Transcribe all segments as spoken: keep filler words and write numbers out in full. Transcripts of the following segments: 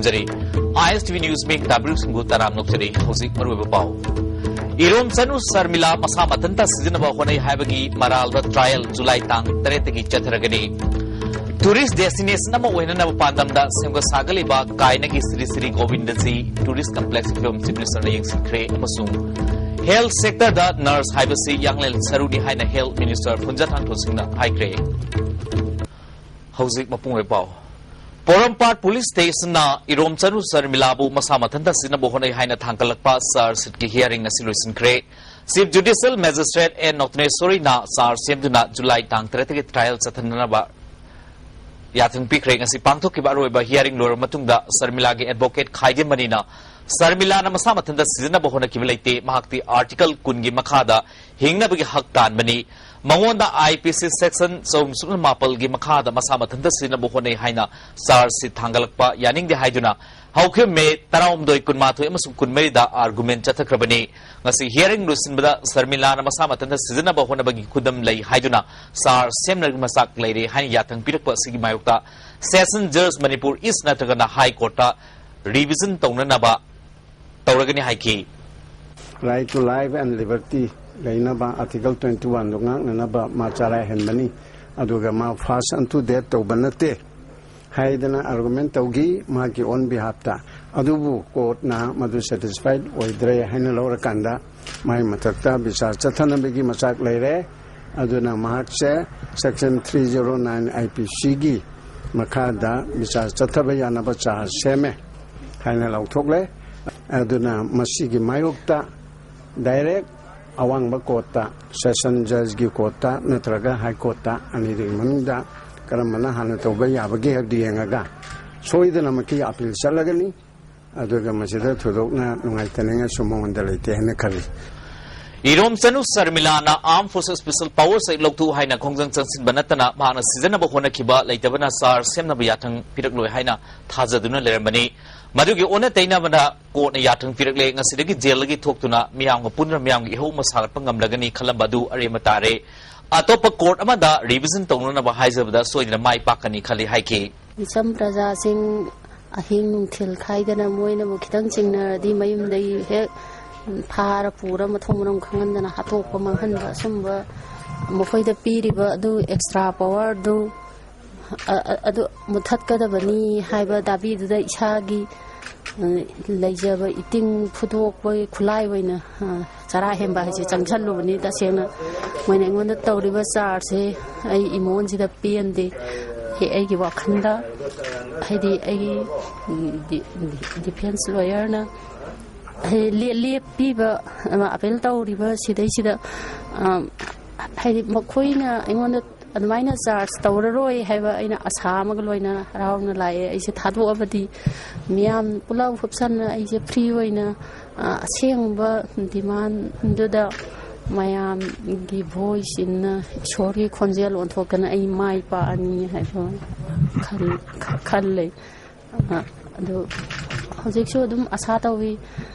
Zari. ISTV News ꯃꯤꯡ ꯇꯥꯕꯤꯔꯤꯕꯁꯤꯡꯕꯨ ꯇꯔꯥꯝꯅ ꯑꯣꯛꯆꯔꯤ꯫ ꯍꯧꯖꯤꯛ ꯃꯔꯨꯑꯣꯏꯕ ꯄꯥꯎ꯫ ꯏꯔꯣꯝꯆꯅꯨ ꯁꯔꯃꯤꯂꯥ ꯃꯁꯥ ꯃꯊꯟꯇ ꯁꯤꯖꯤꯟꯅꯕ ꯍꯣꯠꯅꯩ ꯍꯥꯏꯕꯒꯤ ꯃꯔꯥꯜꯗ trial ꯖꯨꯂꯥꯏ ꯇꯥꯡ ꯇꯔꯦꯠꯇꯒꯤ ꯆꯠꯊꯔꯒꯅꯤ꯫ Tourist destination ꯑꯃ ꯑꯣꯏꯅꯅꯕ ꯄꯥꯟꯗꯝꯗ ꯁꯦꯝꯒꯠ ꯁꯥꯒꯠꯂꯤꯕ ꯀꯥꯏꯅꯒꯤ ꯁ꯭ꯔꯤ ꯁ꯭ꯔꯤ ꯒꯣꯕꯤꯟꯗꯖꯤ Tourist Complex ꯐꯤꯕꯝ Chief Minister ꯅ ꯌꯦꯡꯁꯤꯟꯈ꯭ꯔꯦ ꯑꯃꯁꯨꯡ health sector ꯗ nurse ꯍꯥꯏꯕꯁꯤ ꯌꯥꯡꯂꯦꯟ ꯁꯔꯨꯅꯤ ꯍꯥꯏꯅ Health Minister ꯄꯨꯟꯖꯥ ꯊꯥꯡꯊꯣꯟ ꯁꯤꯡꯅ ꯍꯥꯏꯈ꯭ꯔꯦ꯫ ꯍꯧꯖꯤꯛ ꯃꯄꯨꯡ ꯑꯣꯏꯕ ꯄꯥꯎ꯫ ꯄꯣꯔꯣꯝꯄꯥꯠ Police Station ꯅ ꯏꯔꯣꯝꯆꯅꯨ ꯁꯔꯃꯤꯂꯥꯕꯨ ꯃꯁꯥ ꯃꯊꯟꯇ ꯁꯤꯖꯤꯟꯅꯕ ꯍꯣꯠꯅꯩ ꯍꯥꯏꯅ ꯊꯥꯡꯒꯠꯂꯛꯄ charge sheet ꯀꯤ hearing ꯉꯁꯤ ꯂꯣꯏꯁꯤꯟꯈ꯭ꯔꯦ꯫ Chief Judicial Magistrate ꯑꯦꯟ ꯅꯣꯇꯅꯦꯁꯣꯔꯤꯅ charge ꯁꯦꯝꯗꯨꯅ ꯖꯨꯂꯥꯏ ꯇꯥꯡ ꯇꯔꯦꯠꯇꯒꯤ trial ꯆꯠꯊꯅꯅꯕ ꯌꯥꯊꯪ ꯄꯤꯈ꯭ꯔꯦ꯫ ꯉꯁꯤ ꯄꯥꯡꯊꯣꯛꯈꯤꯕ ꯑꯔꯣꯏꯕ hearing ꯂꯣꯏꯔꯕ ꯃꯇꯨꯡꯗ ꯁꯔꯃꯤꯂꯥꯒꯤ advocate ꯈꯥꯏꯗꯦꯝꯕꯅꯤꯅ ꯁꯔꯃꯤꯂꯥꯅ ꯃꯁꯥ ꯃꯊꯟꯇ ꯁꯤꯖꯤꯟꯅꯕ ꯍꯣꯠꯅꯈꯤꯕ ꯂꯩꯇꯦ꯫ ꯃꯍꯥꯛꯇꯤ Article ꯀꯨꯟꯒꯤ ꯃꯈꯥꯗ ꯍꯤꯡꯅꯕꯒꯤ ꯍꯛ ꯇꯥꯟꯕꯅꯤ꯫ ꯃꯉꯣꯟꯗ IPC section ꯆꯍꯨꯝ ꯁꯨꯞꯅ ꯃꯥꯄꯜꯒꯤ ꯃꯈꯥꯗ ꯃꯁꯥ ꯃꯊꯟꯇ ꯁꯤꯖꯤꯟꯅꯕ ꯍꯣꯠꯅꯩ ꯍꯥꯏꯅ charge sheet ꯊꯥꯡꯒꯠꯂꯛꯄ ꯌꯥꯅꯤꯡꯗꯦ ꯍꯥꯏꯗꯨꯅ ꯍꯧꯈꯤꯕ ꯃꯦ ꯇꯔꯥꯍꯨꯝꯗꯣꯏ, ꯀꯨꯟꯃꯥꯊꯣꯏ ꯑꯃꯁꯨꯡ ꯀꯨꯟꯃꯔꯤꯗ argument ꯆꯠꯊꯈ꯭ꯔꯕꯅꯤ꯫ ꯉꯁꯤ hearing ꯂꯣꯏꯁꯤꯟꯕꯗ ꯁꯔꯃꯤꯂꯥꯅ ꯃꯁꯥ ꯃꯊꯟꯇ ꯁꯤꯖꯤꯟꯅꯕ ꯍꯣꯠꯅꯕꯒꯤ ꯈꯨꯗꯝ ꯂꯩ ꯍꯥꯏꯗꯨꯅ charge ꯁꯦꯝꯅꯕꯒꯤ ꯃꯆꯥꯛ ꯂꯩꯔꯦ ꯍꯥꯏꯅ ꯌꯥꯊꯪ ꯄꯤꯔꯛꯄ ꯑꯁꯤꯒꯤ ꯃꯥꯌꯣꯛꯇ Session Judge ꯃꯅꯤꯄꯨꯔ East ꯅꯠꯇ꯭ꯔꯒꯅ High Court ꯇ revision ꯇꯧꯅꯅꯕ ꯇꯧꯔꯒꯅꯤ ꯍꯥꯏꯈꯤ꯫ Right to life and liberty ꯂꯩꯅꯕ Article twenty one ꯗꯨ ꯉꯥꯛꯅꯅꯕ ꯃꯥ ꯆꯔꯥ ꯍꯦꯟꯕꯅꯤ, ꯑꯗꯨꯒ ꯃꯥ fast unto death ꯇꯧꯕ ꯅꯠꯇꯦ ꯍꯥꯏꯗꯅ argument ꯇꯧꯈꯤ ꯃꯥꯒꯤ own behalf ꯇ꯫ ꯑꯗꯨꯕꯨ court ꯅ ꯃꯗꯨ satisfied ꯑꯣꯏꯗ꯭ꯔꯦ ꯍꯥꯏꯅ ꯂꯧꯔꯀꯥꯟꯗ ꯃꯥꯒꯤ ꯃꯊꯛꯇ ꯕꯤꯆꯥꯔ ꯆꯠꯊꯅꯕꯒꯤ ꯃꯆꯥꯛ ꯂꯩꯔꯦ꯫ ꯑꯗꯨꯅ ꯃꯍꯥꯛꯁꯦ section three zero nine IPC ꯒꯤ ꯃꯈꯥꯗ ꯕꯤꯆꯥꯔ ꯆꯠꯊꯕ ꯌꯥꯅꯕ charge ꯁꯦꯝꯃꯦ ꯍꯥꯏꯅ ꯂꯥꯎꯊꯣꯛꯂꯦ꯫ ꯑꯗꯨꯅ ꯃꯁꯤꯒꯤ ꯃꯥꯌꯣꯛꯇ direct ꯑꯋꯥꯡꯕ court ꯇ, Session Judge ꯀꯤ court ꯇ ꯅꯠꯇ꯭ꯔꯒ High Court ꯇ, ꯑꯅꯤꯗꯨꯒꯤ ꯃꯅꯨꯡꯗ ꯀꯔꯝꯕꯅ ꯍꯥꯟꯅ ꯇꯧꯕ ꯌꯥꯕꯒꯦ ꯍꯥꯏꯕꯗꯨ ꯌꯦꯡꯉꯒ ꯁꯣꯏꯗꯅꯃꯛꯀꯤ appeal ꯆꯠꯂꯒꯅꯤ꯫ ꯑꯗꯨꯒ ꯃꯁꯤꯗ ꯊꯣꯏꯗꯣꯛꯅ ꯅꯨꯡꯉꯥꯏꯇꯅꯤꯡꯉꯥꯏꯁꯨ ꯃꯉꯣꯟꯗ ꯂꯩꯇꯦ ꯍꯥꯏꯅ ꯈꯜꯂꯤ꯫ ꯏꯔꯣꯝꯆꯅꯨ ꯁꯔꯃꯤꯂꯥꯅ Armed Forces Special Powers Act ꯂꯧꯊꯣꯛꯎ ꯍꯥꯏꯅ ꯈꯣꯡꯖꯪ ꯆꯪꯁꯤꯟꯕ ꯅꯠꯇꯅ ꯃꯍꯥꯛꯅ ꯁꯤꯖꯤꯟꯅꯕ ꯍꯣꯠꯅꯈꯤꯕ ꯂꯩꯇꯕꯅ charge ꯁꯦꯝꯅꯕ ꯌꯥꯊꯪ ꯄꯤꯔꯛꯂꯣꯏ ꯍꯥꯏꯅ ꯊꯥꯖꯗꯨꯅ ꯂꯩꯔꯝꯕꯅꯤ꯫ ꯃꯗꯨꯒꯤ ꯑꯣꯟꯅ ꯇꯩꯅꯕꯗ court ꯅ ꯌꯥꯊꯪ ꯄꯤꯔꯛꯂꯦ꯫ ꯉꯁꯤꯗꯒꯤ jail ꯗꯒꯤ ꯊꯣꯛꯇꯨꯅ ꯃꯤꯌꯥꯝꯒ ꯄꯨꯟꯗꯨꯅ ꯃꯤꯌꯥꯝꯒꯤ ꯏꯍꯧ ꯑꯃ ꯁꯥꯒꯠꯄ ꯉꯝꯂꯒꯅꯤ ꯈꯜꯂꯝꯕ ꯑꯗꯨ ꯑꯔꯦꯝꯕ ꯇꯥꯔꯦ꯫ ꯑꯇꯣꯞꯄ court ꯑꯃꯗ revision ꯇꯧꯅꯅꯕ ꯍꯥꯏꯖꯕꯗ ꯁꯣꯏꯗꯅ ꯃꯥꯏ ꯄꯥꯛꯀꯅꯤ ꯈꯜꯂꯤ ꯍꯥꯏꯈꯤ꯫ ꯃꯤꯆꯝ ꯄ꯭ꯔꯖꯥꯁꯤꯡ ꯑꯍꯤꯡ ꯅꯨꯡꯊꯤꯜ ꯈꯥꯏꯗꯅ ꯃꯣꯏꯅꯕꯨ ꯈꯤꯇꯪ ꯆꯤꯡꯅꯔꯗꯤ ꯃꯌꯨꯝꯗꯒꯤ ꯍꯦꯛ ꯐꯥꯔ ꯄꯨꯔ ꯃꯊꯣꯡ ꯃꯔꯝ ꯈꯪꯍꯟꯗꯅ ꯍꯥꯠꯇꯣꯛꯄ ꯃꯥꯡꯍꯟꯕ, ꯑꯁꯨꯝꯕ ꯃꯈꯣꯏꯗ ꯄꯤꯔꯤꯕ ꯑꯗꯨ ꯑꯦꯛꯁꯇ꯭ꯔꯥ ꯄꯋꯥꯔꯗꯨ, ꯑ, ꯑ, ꯑꯗꯨ ꯃꯨꯊꯠꯀꯗꯕꯅꯤ ꯍꯥꯏꯕ ꯗꯥꯕꯤꯗꯨꯗ ꯏꯁꯥꯒꯤ, ꯑ, ꯂꯩꯖꯕ ꯏꯇꯤꯡ ꯐꯨꯗꯣꯛꯄꯒꯤ ꯈꯨꯠꯂꯥꯏ ꯑꯣꯏꯅ, ꯑ, ꯆꯔꯥ ꯍꯦꯟꯕ ꯍꯥꯏꯁꯦ ꯆꯪꯁꯜꯂꯨꯕꯅꯤ꯫ ꯇꯁꯦꯡꯅ ꯃꯣꯏꯅ ꯑꯩꯉꯣꯟꯗ ꯇꯧꯔꯤꯕ ꯆꯥꯔꯖꯁꯦ ꯑꯩ ꯏꯃꯣꯟꯁꯤꯗ ꯄꯦꯟꯗꯦ꯫ ꯑꯩ, ꯑꯩꯒꯤ ꯋꯥꯈꯜꯗ, ꯍꯥꯏꯗꯤ ꯑꯩꯒꯤ, ꯎꯝ, ꯗꯤ-, ꯗꯤ-, ꯗꯤꯐꯦꯟꯁ ꯂꯣꯌꯔꯅ ꯍꯥꯏꯗꯤ ꯂꯦ-, ꯂꯦꯞꯄꯤꯕ, ꯑ, ꯑꯄꯤꯜ ꯇꯧꯔꯤꯕ ꯁꯤꯗꯩꯁꯤꯗ, ꯑ, ꯍꯥꯏꯗꯤ ꯃꯈꯣꯏꯅ ꯑꯩꯉꯣꯟꯗ ꯑꯗꯨꯃꯥꯏꯅ ꯆꯥꯔꯖ ꯇꯧꯔꯔꯣꯏ ꯍꯥꯏꯕ ꯑꯩꯅ ꯑꯁꯥ ꯑꯃꯒ ꯂꯣꯏꯅꯅ ꯍꯔꯥꯎꯅ ꯂꯥꯛꯑꯦ꯫ ꯑꯩꯁꯦ ꯊꯥꯗꯣꯛꯑꯕꯗꯤ ꯃꯤꯌꯥꯝ ꯄꯨꯂꯞ ꯍꯨꯞꯁꯟꯅ ꯑꯩꯁꯦ ꯐ꯭ꯔꯤ ꯑꯣꯏꯅ, ꯑ, ꯑꯁꯦꯡꯕ ꯗꯤꯃꯥꯟꯗꯨꯗ ꯃꯌꯥꯝꯒꯤ ꯚꯣꯏꯁ ꯏꯟꯅ ꯏꯁꯣꯔꯒꯤ ꯈꯣꯟꯖꯦꯜ ꯑꯣꯟꯊꯣꯛꯇꯅ ꯑꯩ ꯃꯥꯏ ꯄꯥꯛꯑꯅꯤ ꯍꯥꯏꯕ ꯈꯜ-, ꯈꯜꯂꯦ꯫ ꯑ, ꯑꯗꯨ ꯍꯧꯖꯤꯛꯁꯨ ꯑꯗꯨꯝ ꯑꯁꯥ ꯇꯧꯏ,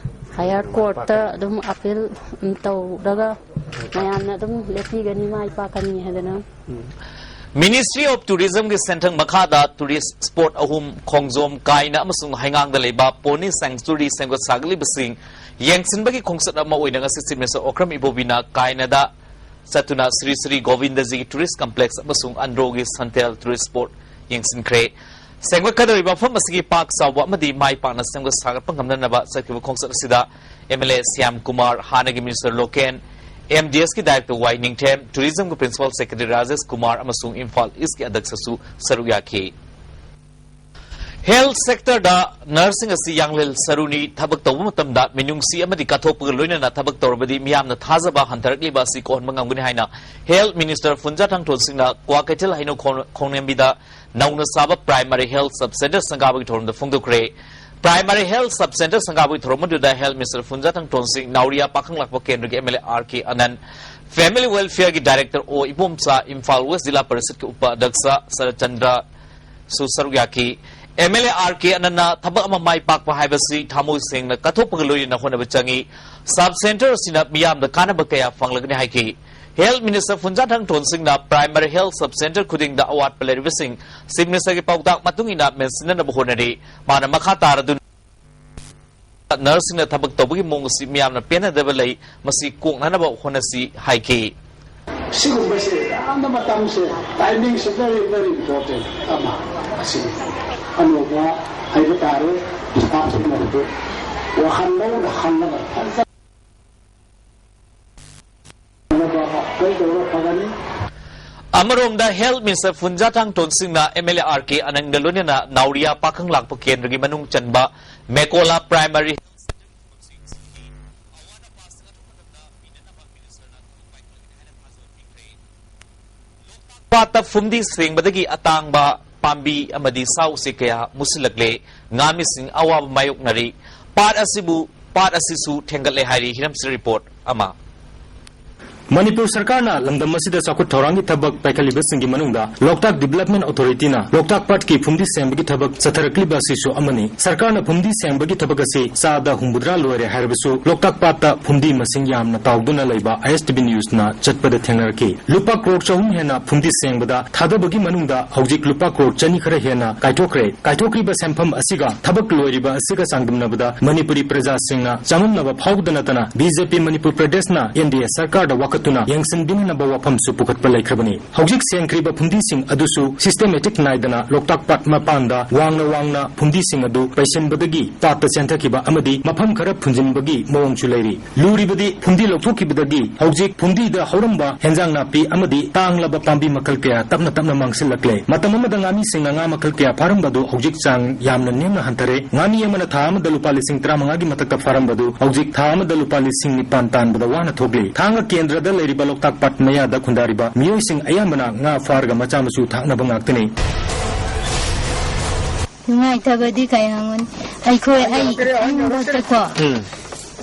ꯍꯥꯌꯔ ꯀꯣꯔꯠꯇ ꯑꯗꯨꯝ ꯑꯄꯤꯜ, ꯎꯝ, ꯇꯧꯔꯒ ꯃꯌꯥꯝꯅ ꯑꯗꯨꯝ ꯂꯦꯞꯄꯤꯒꯅꯤ, ꯃꯥꯏ ꯄꯥꯛꯀꯅꯤ ꯍꯥꯏꯗꯅ꯫ Ministry of Tourismꯒꯤ ꯁꯦꯟꯊꯪ ꯃꯈꯥꯗ tourist spot ꯑꯍꯨꯝ, ꯈꯣꯡꯖꯣꯝ, ꯀꯥꯏꯅ ꯑꯃꯁꯨꯡ ꯍꯩꯉꯥꯡꯗ ꯂꯩꯕ pony sanctuary ꯁꯦꯝꯒꯠ ꯁꯥꯒꯠꯂꯤꯕꯁꯤꯡ ꯌꯦꯡꯁꯤꯟꯕꯒꯤ ꯈꯣꯡꯆꯠ ꯑꯃ ꯑꯣꯏꯅ ꯉꯁꯤ Chief Minister ꯑꯣꯀ꯭ꯔꯝ ꯏꯕꯣꯕꯤꯅ ꯀꯥꯏꯅꯗ ꯆꯠꯇꯨꯅ ꯁ꯭ꯔꯤ ꯁ꯭ꯔꯤ ꯒꯣꯕꯤꯟꯗꯖꯤꯒꯤ tourist complex ꯑꯃꯁꯨꯡ ꯑꯟꯗ꯭ꯔꯣꯒꯤ ꯁꯟꯇꯦꯜ tourist spot ꯌꯦꯡꯁꯤꯟꯈ꯭ꯔꯦ꯫ ꯁꯦꯝꯒꯠꯀꯗꯧꯔꯤꯕ ꯃꯐꯝ ꯑꯁꯤꯒꯤ ꯄꯥꯛ ꯆꯥꯎꯕ ꯑꯃꯗꯤ ꯃꯥꯏ ꯄꯥꯛꯅ ꯁꯦꯝꯒꯠ ꯁꯥꯒꯠꯄ ꯉꯝꯅꯅꯕ ꯆꯠꯈꯤꯕ ꯈꯣꯡꯆꯠ ꯑꯁꯤꯗ MLA ꯁ꯭ꯌꯥꯝ ꯀꯨꯃꯥꯔ, ꯍꯥꯟꯅꯒꯤ Minister ꯂꯣꯀꯦꯟ, MDSꯀꯤ Director ꯋꯥꯏ ꯅꯤꯡꯊꯦꯝ, Tourismꯒꯤ Principal Secretary ꯔꯥꯖꯦꯁ ꯀꯨꯃꯥꯔ ꯑꯃꯁꯨꯡ ꯏꯝꯐꯥꯜ Eastꯀꯤ ꯑꯗꯛꯁꯁꯨ ꯁꯔꯨꯛ ꯌꯥꯈꯤ꯫ Health sectorꯗ nurseꯁꯤꯡ ꯑꯁꯤ ꯌꯥꯡꯂꯦꯜ ꯁꯔꯨꯅꯤ꯫ ꯊꯕꯛ ꯇꯧꯕ ꯃꯇꯝꯗ ꯃꯤꯅꯨꯡꯁꯤ ꯑꯃꯗꯤ ꯀꯠꯊꯣꯛꯄꯒ ꯂꯣꯏꯅꯅ ꯊꯕꯛ ꯇꯧꯔꯕꯗꯤ ꯃꯤꯌꯥꯝꯅ ꯊꯥꯖꯕ ꯍꯟꯊꯔꯛꯂꯤꯕ ꯑꯁꯤ ꯀꯣꯛꯍꯟꯕ ꯉꯝꯒꯅꯤ ꯍꯥꯏꯅ Health Minister ꯐꯨꯟꯖꯥ ꯊꯥꯡꯊꯣꯟ ꯁꯤꯡꯅ ꯀ꯭ꯋꯥꯀꯩꯊꯦꯜ ꯍꯩꯅꯧ ꯈꯣꯡ-, ꯈꯣꯡꯂꯦꯝꯕꯤꯗ ꯅꯧꯅ ꯁꯥꯕ Primary Health Sub Center ꯁꯪꯒꯥꯕꯒꯤ ꯊꯧꯔꯝꯗ ꯐꯣꯡꯗꯣꯛꯈ꯭ꯔꯦ꯫ Primary Health Sub Center ꯁꯪꯒꯥꯕꯒꯤ ꯊꯧꯔꯝ ꯑꯗꯨꯗ Health Minister ꯐꯨꯟꯖꯥ ꯊꯥꯡꯊꯣꯟ ꯁꯤꯡ, ꯅꯥꯎꯔꯤꯌꯥ ꯄꯥꯈꯪ ꯂꯥꯛꯄ ꯀꯦꯟꯗ꯭ꯔꯒꯤ MLA RK ꯑꯅꯟ, Family Welfareꯒꯤ Director ꯑꯣ ꯏꯕꯣꯝꯆꯥ, ꯏꯝꯐꯥꯜ West ꯖꯤꯂꯥ ꯄꯔꯤꯁꯠꯀꯤ ꯎꯄ ꯑꯗꯛꯁ ꯁꯔꯠꯆꯟꯗ꯭ꯔ ꯁꯨ ꯁꯔꯨꯛ ꯌꯥꯈꯤ꯫ MLA RK ꯑꯅꯟꯅ ꯊꯕꯛ ꯑꯃ ꯃꯥꯏ ꯄꯥꯛꯄ ꯍꯥꯏꯕꯁꯤ ꯊꯃꯣꯏ ꯁꯦꯡꯅ ꯀꯠꯊꯣꯛꯄꯒ ꯂꯣꯏꯅꯅ ꯍꯣꯠꯅꯕ ꯆꯪꯏ꯫ Sub Center ꯑꯁꯤꯅ ꯃꯤꯌꯥꯝꯗ ꯀꯥꯟꯅꯕ ꯀꯌꯥ ꯐꯪꯂꯒꯅꯤ ꯍꯥꯏꯈꯤ꯫ Health Minister ꯐꯨꯟꯖꯥꯊꯥꯡ ꯊꯣꯟꯁꯤꯡꯅ primary health sub center ꯈꯨꯗꯤꯡꯗ ꯑꯋꯥꯠꯄ ꯂꯩꯔꯤꯕꯁꯤꯡ Chief Ministerꯒꯤ ꯄꯥꯎꯇꯥꯛ ꯃꯇꯨꯡ ꯏꯟꯅ ꯃꯦꯟꯁꯤꯟꯅꯅꯕ ꯍꯣꯠꯅꯔꯤ꯫ ꯃꯥꯅ ꯃꯈꯥ ꯇꯥꯔꯗꯨꯅ nurseꯁꯤꯡꯅ ꯊꯕꯛ ꯇꯧꯕꯒꯤ ꯃꯑꯣꯡ ꯑꯁꯤ ꯃꯤꯌꯥꯝꯅ ꯄꯦꯟꯅꯗꯕ ꯂꯩ, ꯃꯁꯤ ꯀꯣꯛꯅꯅꯕ ꯍꯣꯠꯅꯁꯤ ꯍꯥꯏꯈꯤ꯫ ꯁꯤꯒꯨꯝꯕꯁꯦ ꯌꯥꯝꯅ ꯃꯇꯝꯁꯦ, timingꯁꯦ very, very important ꯑꯃ ꯑꯁꯤꯅꯤ꯫ ꯑꯅꯧꯕ ꯍꯥꯏꯕ ꯇꯥꯔꯦ, staffꯁꯤꯡꯅꯁꯨ ꯋꯥꯈꯜ ꯂꯧꯅ ꯈꯜꯂꯒ ꯐꯖꯅ ꯀꯩꯗꯧꯔ ꯐꯒꯅꯤ? ꯑꯃꯔꯣꯝꯗ Health Minister ꯐꯨꯟꯖꯥꯊꯥꯡ ꯊꯣꯟꯁꯤꯡꯅ MLA R K ꯑꯅꯪꯗ ꯂꯣꯏꯅꯅ ꯅꯥꯎꯔꯤꯌꯥ ꯄꯥꯈꯪ ꯂꯥꯛꯄ ꯀꯦꯟꯗ꯭ꯔꯒꯤ ꯃꯅꯨꯡ ꯆꯟꯕ ꯃꯦꯀꯣꯂꯥ Primary Health Centreꯒꯤ ꯃꯐꯝꯁꯤꯡ ꯑꯁꯤꯒꯤ ꯑꯋꯥꯠ ꯑꯄꯥꯁꯤꯡ ꯑꯊꯨꯕ ꯃꯇꯝꯗ ꯄꯤꯅꯅꯕ ministerꯅ ꯊꯕꯛ ꯄꯥꯏꯈꯠꯂꯒꯅꯤ ꯍꯥꯏꯅ ꯊꯥꯖꯕ ꯄꯤꯈ꯭ꯔꯦ꯫ ꯄꯥꯠꯇ ꯐꯨꯝꯗꯤ ꯁꯦꯡꯕꯗꯒꯤ ꯑꯇꯥꯡꯕ ꯄꯥꯝꯕꯤ ꯑꯃꯗꯤ ꯁꯥ ꯎꯆꯦꯛ ꯀꯌꯥ ꯃꯨꯁꯤꯜꯂꯛꯂꯦ꯫ ꯉꯥꯃꯤꯁꯤꯡ ꯑꯋꯥꯕ ꯃꯥꯌꯣꯛꯅꯔꯤ꯫ ꯄꯥꯠ ꯑꯁꯤꯕꯨ, ꯄꯥꯠ ꯑꯁꯤꯁꯨ ꯊꯦꯡꯒꯠꯂꯦ ꯍꯥꯏꯔꯤ꯫ ꯍꯤꯔꯝꯁꯤꯗ report ꯑꯃ꯫ ꯃꯅꯤꯄꯨꯔ ꯁꯔꯀꯥꯔꯅ ꯂꯝꯗꯝ ꯑꯁꯤꯗ ꯆꯥꯎꯈꯠ ꯊꯧꯔꯥꯡꯒꯤ ꯊꯕꯛ ꯄꯥꯏꯈꯠꯂꯤꯕꯁꯤꯡꯒꯤ ꯃꯅꯨꯡꯗ ꯂꯣꯛꯇꯥꯛ Development Authorityꯅ ꯂꯣꯛꯇꯥꯛ ꯄꯥꯠꯀꯤ ꯐꯨꯝꯗꯤ ꯁꯦꯡꯕꯒꯤ ꯊꯕꯛ ꯆꯠꯊꯔꯛꯂꯤꯕ ꯑꯁꯤꯁꯨ ꯑꯃꯅꯤ꯫ ꯁꯔꯀꯥꯔꯅ ꯐꯨꯝꯗꯤ ꯁꯦꯡꯕꯒꯤ ꯊꯕꯛ ꯑꯁꯤ ꯆꯥꯗ ꯍꯨꯝꯐꯨꯇꯔꯥ ꯂꯣꯏꯔꯦ ꯍꯥꯏꯔꯕꯁꯨ, ꯂꯣꯛꯇꯥꯛ ꯄꯥꯠꯇ ꯐꯨꯝꯗꯤ ꯃꯁꯤꯡ ꯌꯥꯝꯅ ꯇꯥꯎꯗꯨꯅ ꯂꯩꯕ ISTV Newsꯅ ꯆꯠꯄꯗ ꯊꯦꯡꯅꯔꯛꯈꯤ꯫ ꯂꯨꯄꯥ ꯀ꯭ꯔꯣꯔ ꯆꯍꯨꯝ ꯍꯦꯟꯅ ꯐꯨꯝꯗꯤ ꯁꯦꯡꯕꯗ ꯊꯥꯗꯕꯒꯤ ꯃꯅꯨꯡꯗ ꯍꯧꯖꯤꯛ ꯂꯨꯄꯥ ꯀ꯭ꯔꯣꯔ ꯆꯅꯤ ꯈꯔ ꯍꯦꯟꯅ ꯀꯥꯏꯊꯣꯛꯈ꯭ꯔꯦ꯫ ꯀꯥꯏꯊꯣꯛꯈ꯭ꯔꯤꯕ ꯁꯦꯟꯐꯝ ꯑꯁꯤꯒ ꯊꯕꯛ ꯂꯣꯏꯔꯤꯕ ꯑꯁꯤꯒ ꯆꯥꯡꯗꯝꯅꯕꯗ ꯃꯅꯤꯄꯨꯔꯤ ꯄ꯭ꯔꯖꯥꯁꯤꯡꯅ ꯆꯃꯝꯅꯕ ꯐꯥꯎꯗ ꯅꯠꯇꯅ, BJP ꯃꯅꯤꯄꯨꯔ ꯄ꯭ꯔꯗꯦꯁꯅ NDA ꯁꯔꯀꯥꯔꯗ ꯋꯥꯀꯠꯇꯨꯅ ꯌꯦꯡꯁꯤꯟꯕꯤꯅꯅꯕ ꯋꯥꯐꯝꯁꯨ ꯄꯨꯈꯠꯄ ꯂꯩꯈ꯭ꯔꯕꯅꯤ꯫ ꯍꯧꯖꯤꯛ ꯁꯦꯡꯈ꯭ꯔꯤꯕ ꯐꯨꯝꯗꯤꯁꯤꯡ ꯑꯗꯨꯁꯨ systematic ꯅꯥꯏꯗꯅ ꯂꯣꯛꯇꯥꯛ ꯄꯥꯠ ꯃꯄꯥꯟꯗ ꯋꯥꯡꯅ ꯋꯥꯡꯅ ꯐꯨꯝꯗꯤꯁꯤꯡ ꯑꯗꯨ ꯄꯩꯁꯤꯟꯕꯗꯒꯤ ꯄꯥꯠꯇ ꯆꯦꯟꯊꯈꯤꯕ ꯑꯃꯗꯤ ꯃꯐꯝ ꯈꯔ ꯐꯨꯟꯖꯤꯟꯕꯒꯤ ꯃꯑꯣꯡꯁꯨ ꯂꯩꯔꯤ꯫ ꯂꯨꯔꯤꯕꯗꯤ ꯐꯨꯝꯗꯤ ꯂꯧꯊꯣꯛꯈꯤꯕꯗꯒꯤ ꯍꯧꯖꯤꯛ ꯐꯨꯝꯗꯤꯗ ꯍꯧꯔꯝꯕ ꯍꯦꯟꯖꯥꯡ ꯅꯥꯄꯤ ꯑꯃꯗꯤ ꯇꯥꯡꯂꯕ ꯄꯥꯝꯕꯤ ꯃꯈꯜ ꯀꯌꯥ ꯇꯞꯅ ꯇꯞꯅ ꯃꯥꯡꯁꯤꯜꯂꯛꯂꯦ꯫ ꯃꯇꯝ ꯑꯃꯗ ꯉꯥꯃꯤꯁꯤꯡꯅ ꯉꯥ ꯃꯈꯜ ꯀꯌꯥ ꯐꯥꯔꯝꯕꯗꯨ ꯍꯧꯖꯤꯛ ꯆꯥꯡ ꯌꯥꯝꯅ ꯅꯦꯝꯅ ꯍꯟꯊꯔꯦ꯫ ꯉꯥꯃꯤ ꯑꯃꯅ ꯊꯥ ꯑꯃꯗ ꯂꯨꯄꯥ ꯂꯤꯁꯤꯡ ꯇꯔꯥꯃꯉꯥꯒꯤ ꯃꯊꯛꯇ ꯐꯥꯔꯝꯕꯗꯨ ꯍꯧꯖꯤꯛ ꯊꯥ ꯑꯃꯗ ꯂꯨꯄꯥ ꯂꯤꯁꯤꯡ ꯅꯤꯄꯥꯟ ꯇꯥꯟꯕꯗ ꯋꯥꯅ ꯊꯣꯛꯂꯤ꯫ ꯊꯥꯡꯒ ꯀꯦꯟꯗ꯭ꯔꯗ ꯂꯩꯔꯤꯕ ꯂꯣꯛꯇꯥꯛ ꯄꯥꯠ ꯃꯌꯥꯗ ꯈꯨꯟꯗꯥꯔꯤꯕ ꯃꯤꯑꯣꯏꯁꯤꯡ ꯑꯌꯥꯝꯕꯅ ꯉꯥ ꯐꯥꯔꯒ ꯃꯆꯥ ꯃꯁꯨ ꯊꯥꯛꯅꯕ ꯉꯥꯛꯇꯅꯤ꯫ ꯅꯨꯡꯉꯥꯏꯇꯕꯗꯤ ꯀꯩ ꯍꯪꯉꯨꯅꯤ? ꯑꯩꯈꯣꯏ, ꯑꯩ ꯏꯊꯟꯃꯛꯇꯀꯣ, ꯎꯝ꯫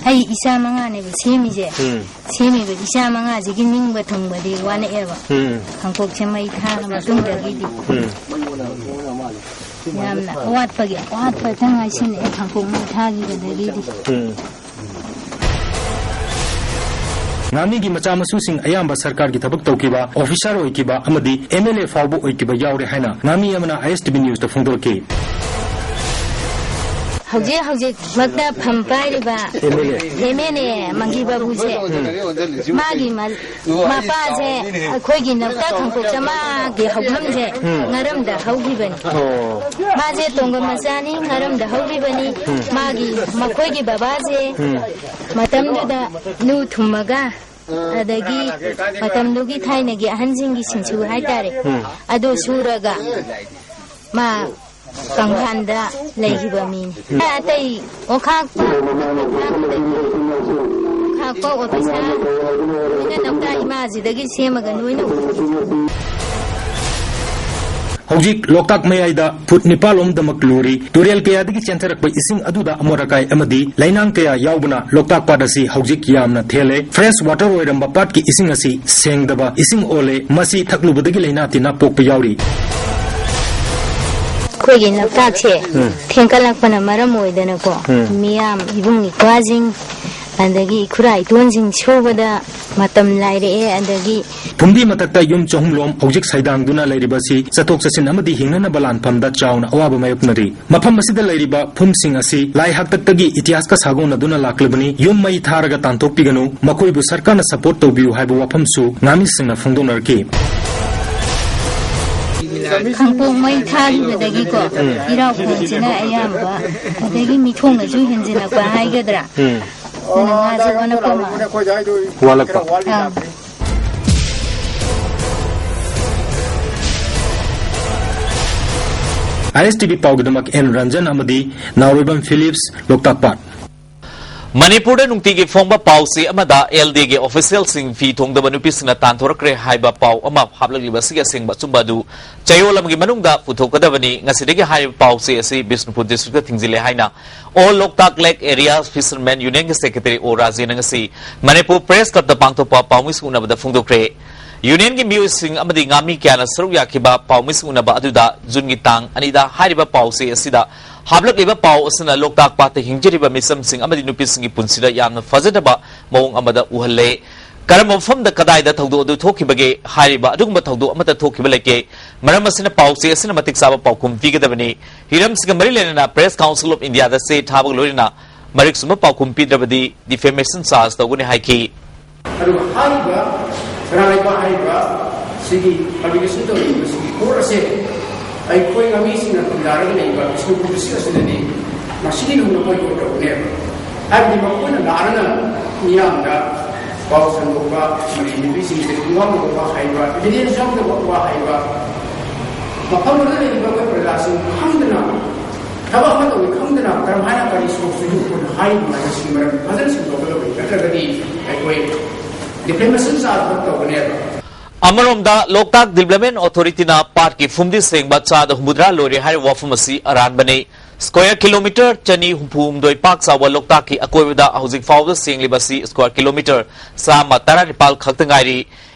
ꯑꯩ ꯏꯆꯥ ꯃꯉꯥꯅꯦꯕ ꯁꯦꯝꯃꯤꯁꯦ꯫ ꯎꯝ꯫ ꯁꯦꯝꯃꯤꯕ ꯏꯆꯥ ꯃꯉꯥꯁꯤꯒꯤ ꯅꯤꯡꯕ ꯊꯨꯡꯕꯗꯤ ꯋꯥꯠꯂꯛꯑꯦꯕ꯫ ꯎꯝ꯫ ꯈꯥꯡꯄꯣꯛꯁꯦ ꯃꯩ ꯊꯥꯔ ꯃꯇꯨꯡꯗꯒꯤꯗꯤ ꯎꯝ꯫ ꯌꯥꯝꯅ ꯑꯋꯥꯠꯄꯒꯤ ꯑꯋꯥꯠꯄꯇ ꯉꯥꯏꯁꯤꯜꯂꯛꯑꯦ, ꯈꯥꯡꯄꯣꯛ ꯃꯩ ꯊꯥꯈꯤꯕꯗꯒꯤꯗꯤ꯫ ꯎꯝ꯫ ꯉꯥꯃꯤꯒꯤ ꯃꯆꯥ ꯃꯁꯨꯁꯤꯡ ꯑꯌꯥꯝꯕ ꯁꯔꯀꯥꯔꯒꯤ ꯊꯕꯛ ꯇꯧꯈꯤꯕ, ꯑꯣꯐꯤꯁꯥꯔ ꯑꯣꯏꯈꯤꯕ ꯑꯃꯗꯤ ꯑꯦꯝ ꯑꯦꯜ ꯑꯦ ꯐꯥꯎꯕ ꯑꯣꯏꯈꯤꯕ ꯌꯥꯎꯔꯦ ꯍꯥꯏꯅ ꯉꯥꯃꯤ ꯑꯃꯅ ꯑꯥꯏ ꯑꯦꯁ ꯇꯤ ꯚꯤ ꯅ꯭ꯌꯨꯁꯇ ꯐꯣꯡꯗꯣꯔꯛꯈꯤ꯫ ꯍꯧꯖꯤꯛ ꯍꯧꯖꯤꯛꯃꯛꯇ ꯐꯝ ꯄꯥꯏꯔꯤꯕ M L A. M L A ꯃꯪꯒꯤ ꯕꯥꯕꯨꯁꯦ, ꯃꯥꯒꯤ ꯃ-, ꯃꯄꯥꯁꯦ ꯑꯩꯈꯣꯏꯒꯤ ꯂꯣꯛꯇꯥꯛ ꯈꯥꯡꯄꯣꯛ ꯆꯃꯥꯒꯤ ꯍꯧꯐꯝꯁꯦ ꯎꯝ꯫ ꯉꯥꯔꯝꯗ ꯍꯧꯈꯤꯕꯅꯤ꯫ ꯑꯣ꯫ ꯃꯥꯁꯦ ꯇꯣꯡꯒ ꯃꯆꯥꯅꯤ, ꯉꯥꯔꯝꯗ ꯍꯧꯈꯤꯕꯅꯤ꯫ ꯎꯝ꯫ ꯃꯥꯒꯤ, ꯃꯈꯣꯏꯒꯤ ꯕꯕꯥꯁꯦ ꯎꯝ꯫ ꯃꯇꯝꯗꯨꯗ ꯂꯨ ꯊꯨꯝꯃꯒ, ꯑꯗꯒꯤ ꯃꯇꯝꯗꯨꯒꯤ ꯊꯥꯏꯅꯒꯤ ꯑꯍꯟꯁꯤꯡꯒꯤ ꯁꯤꯡꯁꯨ ꯍꯥꯏꯇꯥꯔꯦ, ꯎꯝ꯫ ꯑꯗꯨ ꯁꯨꯔꯒ ꯃꯥ ꯀꯪꯐꯥꯟꯗ ꯂꯩꯈꯤꯕ ꯃꯤꯅꯤ꯫ ꯎꯝ꯫ ꯑꯇꯩ ꯑꯣꯈꯥꯛꯄ, ꯑꯣꯈꯥꯛꯄ ꯑꯣꯐꯤꯁꯥꯔ ꯂꯣꯏꯅ ꯂꯣꯛꯇꯥꯛ ꯏꯃꯥꯁꯤꯗꯒꯤ ꯁꯦꯝꯃꯒ ꯂꯣꯏꯅ ꯎꯠꯂꯤ꯫ ꯍꯧꯖꯤꯛ ꯂꯣꯛꯇꯥꯛ ꯃꯌꯥꯏꯗ ꯐꯨꯠ ꯅꯤꯄꯥꯜ ꯂꯣꯝꯗꯃꯛ ꯂꯨꯔꯤ꯫ ꯇꯨꯔꯦꯜ ꯀꯌꯥꯗꯒꯤ ꯆꯦꯟꯊꯔꯛꯄ ꯏꯁꯤꯡ ꯑꯗꯨꯗ ꯑꯃꯣꯠ ꯑꯀꯥꯏ ꯑꯃꯗꯤ ꯂꯩꯅꯥꯡ ꯀꯌꯥ ꯌꯥꯎꯕꯅ ꯂꯣꯛꯇꯥꯛ ꯄꯥꯠ ꯑꯁꯤ ꯍꯧꯖꯤꯛ ꯌꯥꯝꯅ ꯊꯦꯜꯂꯦ꯫ ꯐ꯭ꯔꯦꯁ ꯋꯥꯇꯔ ꯑꯣꯏꯔꯝꯕ ꯄꯥꯠꯀꯤ ꯏꯁꯤꯡ ꯑꯁꯤ ꯁꯦꯡꯗꯕ ꯏꯁꯤꯡ ꯑꯣꯜꯂꯦ꯫ ꯃꯁꯤ ꯊꯛꯂꯨꯕꯗꯒꯤ ꯂꯩꯅꯥ ꯇꯤꯟꯅꯥ ꯄꯣꯛꯄ ꯌꯥꯎꯔꯤ꯫ ꯑꯩꯈꯣꯏꯒꯤ ꯂꯣꯛꯇꯥꯛꯁꯦ ꯎꯝ꯫ ꯊꯦꯡꯀꯠꯂꯛꯄꯅ ꯃꯔꯝ ꯑꯣꯏꯗꯅꯀꯣ, ꯎꯝ꯫ ꯃꯤꯌꯥꯝ, ꯏꯕꯨꯡ ꯏꯄ꯭ꯋꯥꯁꯤꯡ, ꯑꯗꯒꯤ ꯏꯈꯨꯔꯥ ꯏꯇꯣꯟꯁꯤꯡ ꯁꯨꯕꯗ ꯃꯇꯝ ꯂꯥꯏꯔꯛꯑꯦ, ꯑꯗꯒꯤ ꯐꯨꯝꯗꯤ ꯃꯊꯛꯇ ꯌꯨꯝ ꯆꯍꯨꯝ ꯂꯣꯝ ꯍꯧꯖꯤꯛ ꯁꯩꯗꯥꯡꯗꯨꯅ ꯂꯩꯔꯤꯕ ꯑꯁꯤ ꯆꯠꯊꯣꯛ ꯆꯠꯁꯤꯟ ꯑꯃꯗꯤ ꯍꯤꯡꯅꯅꯕ ꯂꯥꯟꯐꯝꯗ ꯆꯥꯎꯅ ꯑꯋꯥꯕ ꯃꯥꯌꯣꯛꯅꯔꯤ꯫ ꯃꯐꯝ ꯑꯁꯤꯗ ꯂꯩꯔꯤꯕ ꯐꯨꯝꯁꯤꯡ ꯑꯁꯤ ꯂꯥꯏ ꯍꯥꯛꯇꯛꯇꯒꯤ ꯏꯇꯤꯍꯥꯁꯀ ꯁꯥꯒꯣꯟꯅꯗꯨꯅ ꯂꯥꯛꯂꯕꯅꯤ꯫ ꯌꯨꯝ ꯃꯩ ꯊꯥꯔꯒ ꯇꯥꯟꯊꯣꯛꯄꯤꯒꯅꯨ꯫ ꯃꯈꯣꯏꯕꯨ ꯁꯔꯀꯥꯔꯅ ꯁꯄꯣꯔꯠ ꯇꯧꯕꯤꯌꯨ ꯍꯥꯏꯕ ꯋꯥꯐꯝꯁꯨ ꯉꯥꯃꯤꯁꯤꯡꯅ ꯐꯣꯡꯗꯣꯛꯅꯔꯛꯈꯤ꯫ ꯈꯥꯡꯄꯣꯛ ꯃꯩ ꯊꯥꯈꯤꯕꯗꯒꯤꯀꯣ, ꯎꯝ꯫ ꯏꯔꯥꯎ ꯈꯣꯡꯁꯤꯅ ꯑꯌꯥꯝꯕ, ꯑꯗꯒꯤ ꯃꯤꯊꯣꯡꯅꯁꯨ ꯍꯦꯟꯖꯤꯜꯂꯛꯄ ꯍꯥꯏꯒꯗ꯭ꯔꯥ? ꯎꯝ꯫ ꯑꯗꯨꯅ ꯉꯥꯁꯦ ꯑꯣꯟꯅ ꯀꯣꯝꯃ꯫ ꯋꯥꯠꯂꯛꯄ꯫ ꯑꯥ꯫ ꯑꯥꯏ S T V ꯄꯥꯎꯒꯤꯗꯃꯛ and Ranjan ꯑꯃꯗꯤ ꯅꯥꯎꯔꯣꯏꯕꯝ ꯐꯤꯂꯤꯞꯁ, ꯂꯣꯛꯇꯥꯛ ꯄꯥꯠ꯫ ꯃꯅꯤꯄꯨꯔꯗ ꯅꯨꯡꯇꯤꯒꯤ ꯐꯣꯡꯕ ꯄꯥꯎꯆꯦ ꯑꯃꯗ ꯑꯦꯜ ꯗꯤꯒꯤ ꯑꯣꯐꯤꯁꯤꯌꯦꯜꯁꯤꯡ ꯐꯤ ꯊꯣꯡꯗꯕ ꯅꯨꯄꯤꯁꯤꯡꯅ ꯇꯥꯟꯊꯣꯔꯛꯈ꯭ꯔꯦ ꯍꯥꯏꯕ ꯄꯥꯎ ꯑꯃ ꯍꯥꯞꯂꯛꯂꯤꯕ ꯑꯁꯤꯒꯤ ꯑꯁꯦꯡꯕ ꯑꯆꯨꯝꯕ ꯑꯗꯨ ꯆꯌꯣꯜ ꯑꯃꯒꯤ ꯃꯅꯨꯡꯗ ꯄꯨꯊꯣꯛꯀꯗꯕꯅꯤ꯫ ꯉꯁꯤꯗꯒꯤ ꯍꯥꯏꯔꯤꯕ ꯄꯥꯎꯆꯦ ꯑꯁꯤ ꯕꯤꯁꯅꯨꯄꯨꯔ ꯗꯤꯁꯇ꯭ꯔꯤꯛꯇ ꯊꯤꯡꯖꯤꯜꯂꯦ ꯍꯥꯏꯅ ꯑꯣꯜ ꯂꯣꯛꯇꯥꯛ ꯂꯦꯛ ꯑꯦꯔꯤꯌꯥ ꯐꯤꯁꯔꯃꯦꯟ ꯌꯨꯅꯤꯌꯟꯒꯤ ꯁꯦꯀ꯭ꯔꯦꯇꯔꯤ ꯑꯣ ꯔꯥꯖꯦꯟꯅ ꯉꯁꯤ ꯃꯅꯤꯄꯨꯔ ꯄ꯭ꯔꯦꯁ ꯀ꯭ꯂꯕꯇ ꯄꯥꯡꯊꯣꯛꯄ ꯄꯥꯎꯃꯤꯁꯤꯡ ꯎꯅꯕꯗ ꯐꯣꯡꯗꯣꯛꯈ꯭ꯔꯦ꯫ ꯌꯨꯅꯤꯌꯟꯒꯤ ꯃꯤꯑꯣꯏꯁꯤꯡ ꯑꯃꯗꯤ ꯉꯥꯃꯤ ꯀꯌꯥꯅ ꯁꯔꯨꯛ ꯌꯥꯈꯤꯕ ꯄꯥꯎꯃꯤꯁꯤꯡ ꯎꯅꯕ ꯑꯗꯨꯗ ꯖꯨꯟꯒꯤ ꯇꯥꯡ ꯑꯅꯤꯗ ꯍꯥꯏꯔꯤꯕ ꯄꯥꯎꯆꯦ ꯑꯁꯤꯗ ꯍꯥꯞꯂꯛꯂꯤꯕ ꯄꯥꯎ ꯑꯁꯤꯅ ꯂꯣꯛꯇꯥꯛ ꯄꯥꯠꯇ ꯍꯤꯡꯖꯔꯤꯕ ꯃꯤꯆꯝꯁꯤꯡ ꯑꯃꯗꯤ ꯅꯨꯄꯤꯁꯤꯡꯒꯤ ꯄꯨꯟꯁꯤꯗ ꯌꯥꯝꯅ ꯐꯖꯗꯕ ꯃꯑꯣꯡ ꯑꯃꯗ ꯎꯍꯜꯂꯦ꯫ ꯀꯔꯝꯕ ꯃꯐꯝꯗ ꯀꯗꯥꯏꯗ ꯊꯧꯗꯣꯛ ꯑꯗꯨ ꯊꯣꯛꯈꯤꯕꯒꯦ ꯍꯥꯏꯔꯤꯕ ꯑꯗꯨꯒꯨꯝꯕ ꯊꯧꯗꯣꯛ ꯑꯃꯠꯇ ꯊꯣꯛꯈꯤꯕ ꯂꯩꯇꯦ꯫ ꯃꯔꯝ ꯑꯁꯤꯅ ꯄꯥꯎꯆꯦ ꯑꯁꯤꯅ ꯃꯇꯤꯛ ꯆꯥꯕ ꯄꯥꯎꯈꯨꯝ ꯄꯤꯒꯗꯕꯅꯤ꯫ ꯍꯤꯔꯝꯁꯤꯒ ꯃꯔꯤ ꯂꯩꯅꯅ Press Council of Indiaꯗ ꯆꯦ ꯊꯥꯕꯒ ꯂꯣꯏꯅꯅ ꯃꯔꯤꯛ ꯆꯨꯝꯕ ꯄꯥꯎꯈꯨꯝ ꯄꯤꯗ꯭ꯔꯕꯗꯤ defamation charge ꯇꯧꯒꯅꯤ ꯍꯥꯏꯈꯤ꯫ ꯑꯗꯨꯒ ꯍꯥꯏꯔꯤꯕ ꯀꯅꯥꯒꯨꯝꯕ ꯍꯥꯏꯔꯤꯕ ꯁꯤꯒꯤ publication ꯇꯧꯔꯤꯕ ꯁꯤꯒꯤ court ꯑꯁꯦ ꯑꯩꯈꯣꯏ ꯉꯥꯃꯤꯁꯤꯡꯅ ꯈꯨꯟꯗꯥꯔꯒ ꯂꯩꯕ ꯕꯤꯁꯅꯨꯄꯨꯔ district ꯑꯁꯤꯗꯗꯤ ꯃꯁꯤꯒꯤ ꯅꯨꯡꯅ ꯃꯣꯏ court ꯇꯧꯒꯅꯦꯕ꯫ ꯍꯥꯏꯕꯗꯤ ꯃꯈꯣꯏꯅ ꯂꯥꯛꯑꯒ ꯃꯤꯌꯥꯝꯗ ꯄꯥꯎ ꯁꯟꯗꯣꯛꯄ, ꯑꯃꯗꯤ ꯅꯨꯄꯤꯁꯤꯡꯁꯦ ꯈꯣꯡꯒꯥꯎꯅꯕ ꯋꯥ ꯍꯥꯏꯕ, evidence ꯌꯥꯎꯗꯕ ꯋꯥ ꯍꯥꯏꯕ, ꯃꯐꯝ ꯑꯗꯨꯗ ꯂꯩꯔꯤꯕ ꯑꯩꯈꯣꯏ ꯄ꯭ꯔꯖꯥꯁꯤꯡ ꯈꯪꯗꯅ, ꯊꯕꯛ ꯑꯃ ꯇꯧꯒꯦ ꯈꯪꯗꯅ ꯀꯔꯝꯍꯥꯏꯅ ꯀꯔꯤ source ꯇꯒꯤ ꯃꯈꯣꯏꯅ ꯍꯥꯏꯔꯤꯕꯅꯣ ꯍꯥꯏꯕꯁꯤꯒꯤ ꯃꯔꯝ ꯐꯖꯅ ꯁꯟꯗꯣꯛꯀꯗꯕꯅꯤ, ꯅꯠꯇ꯭ꯔꯒꯗꯤ ꯑꯩꯈꯣꯏ defamation charge ꯇꯧꯒꯅꯦꯕ꯫ ꯑꯃꯔꯣꯝꯗ ꯂꯣꯛꯇꯥꯛ Development Authorityꯅ ꯄꯥꯠꯀꯤ ꯐꯨꯝꯗꯤ ꯁꯦꯡꯕ ꯆꯥꯗ ꯍꯨꯝꯐꯨꯇꯔꯥ ꯂꯣꯏꯔꯦ ꯍꯥꯏꯔꯤꯕ ꯋꯥꯐꯝ ꯑꯁꯤ ꯑꯔꯥꯟꯕꯅꯤ꯫ Square kilometre ꯆꯅꯤ ꯍꯨꯝꯐꯨ ꯍꯨꯝꯗꯣꯏ ꯄꯥꯛ ꯆꯥꯎꯕ ꯂꯣꯛꯇꯥꯛꯀꯤ ꯑꯀꯣꯏꯕꯗ ꯍꯧꯖꯤꯛ ꯐꯥꯎꯕꯗ ꯁꯦꯡꯂꯤꯕ ꯑꯁꯤ square kilometre ꯆꯥꯝꯃ ꯇꯔꯥꯅꯤꯄꯥꯜ ꯈꯛꯇ ꯉꯥꯏꯔꯤ꯫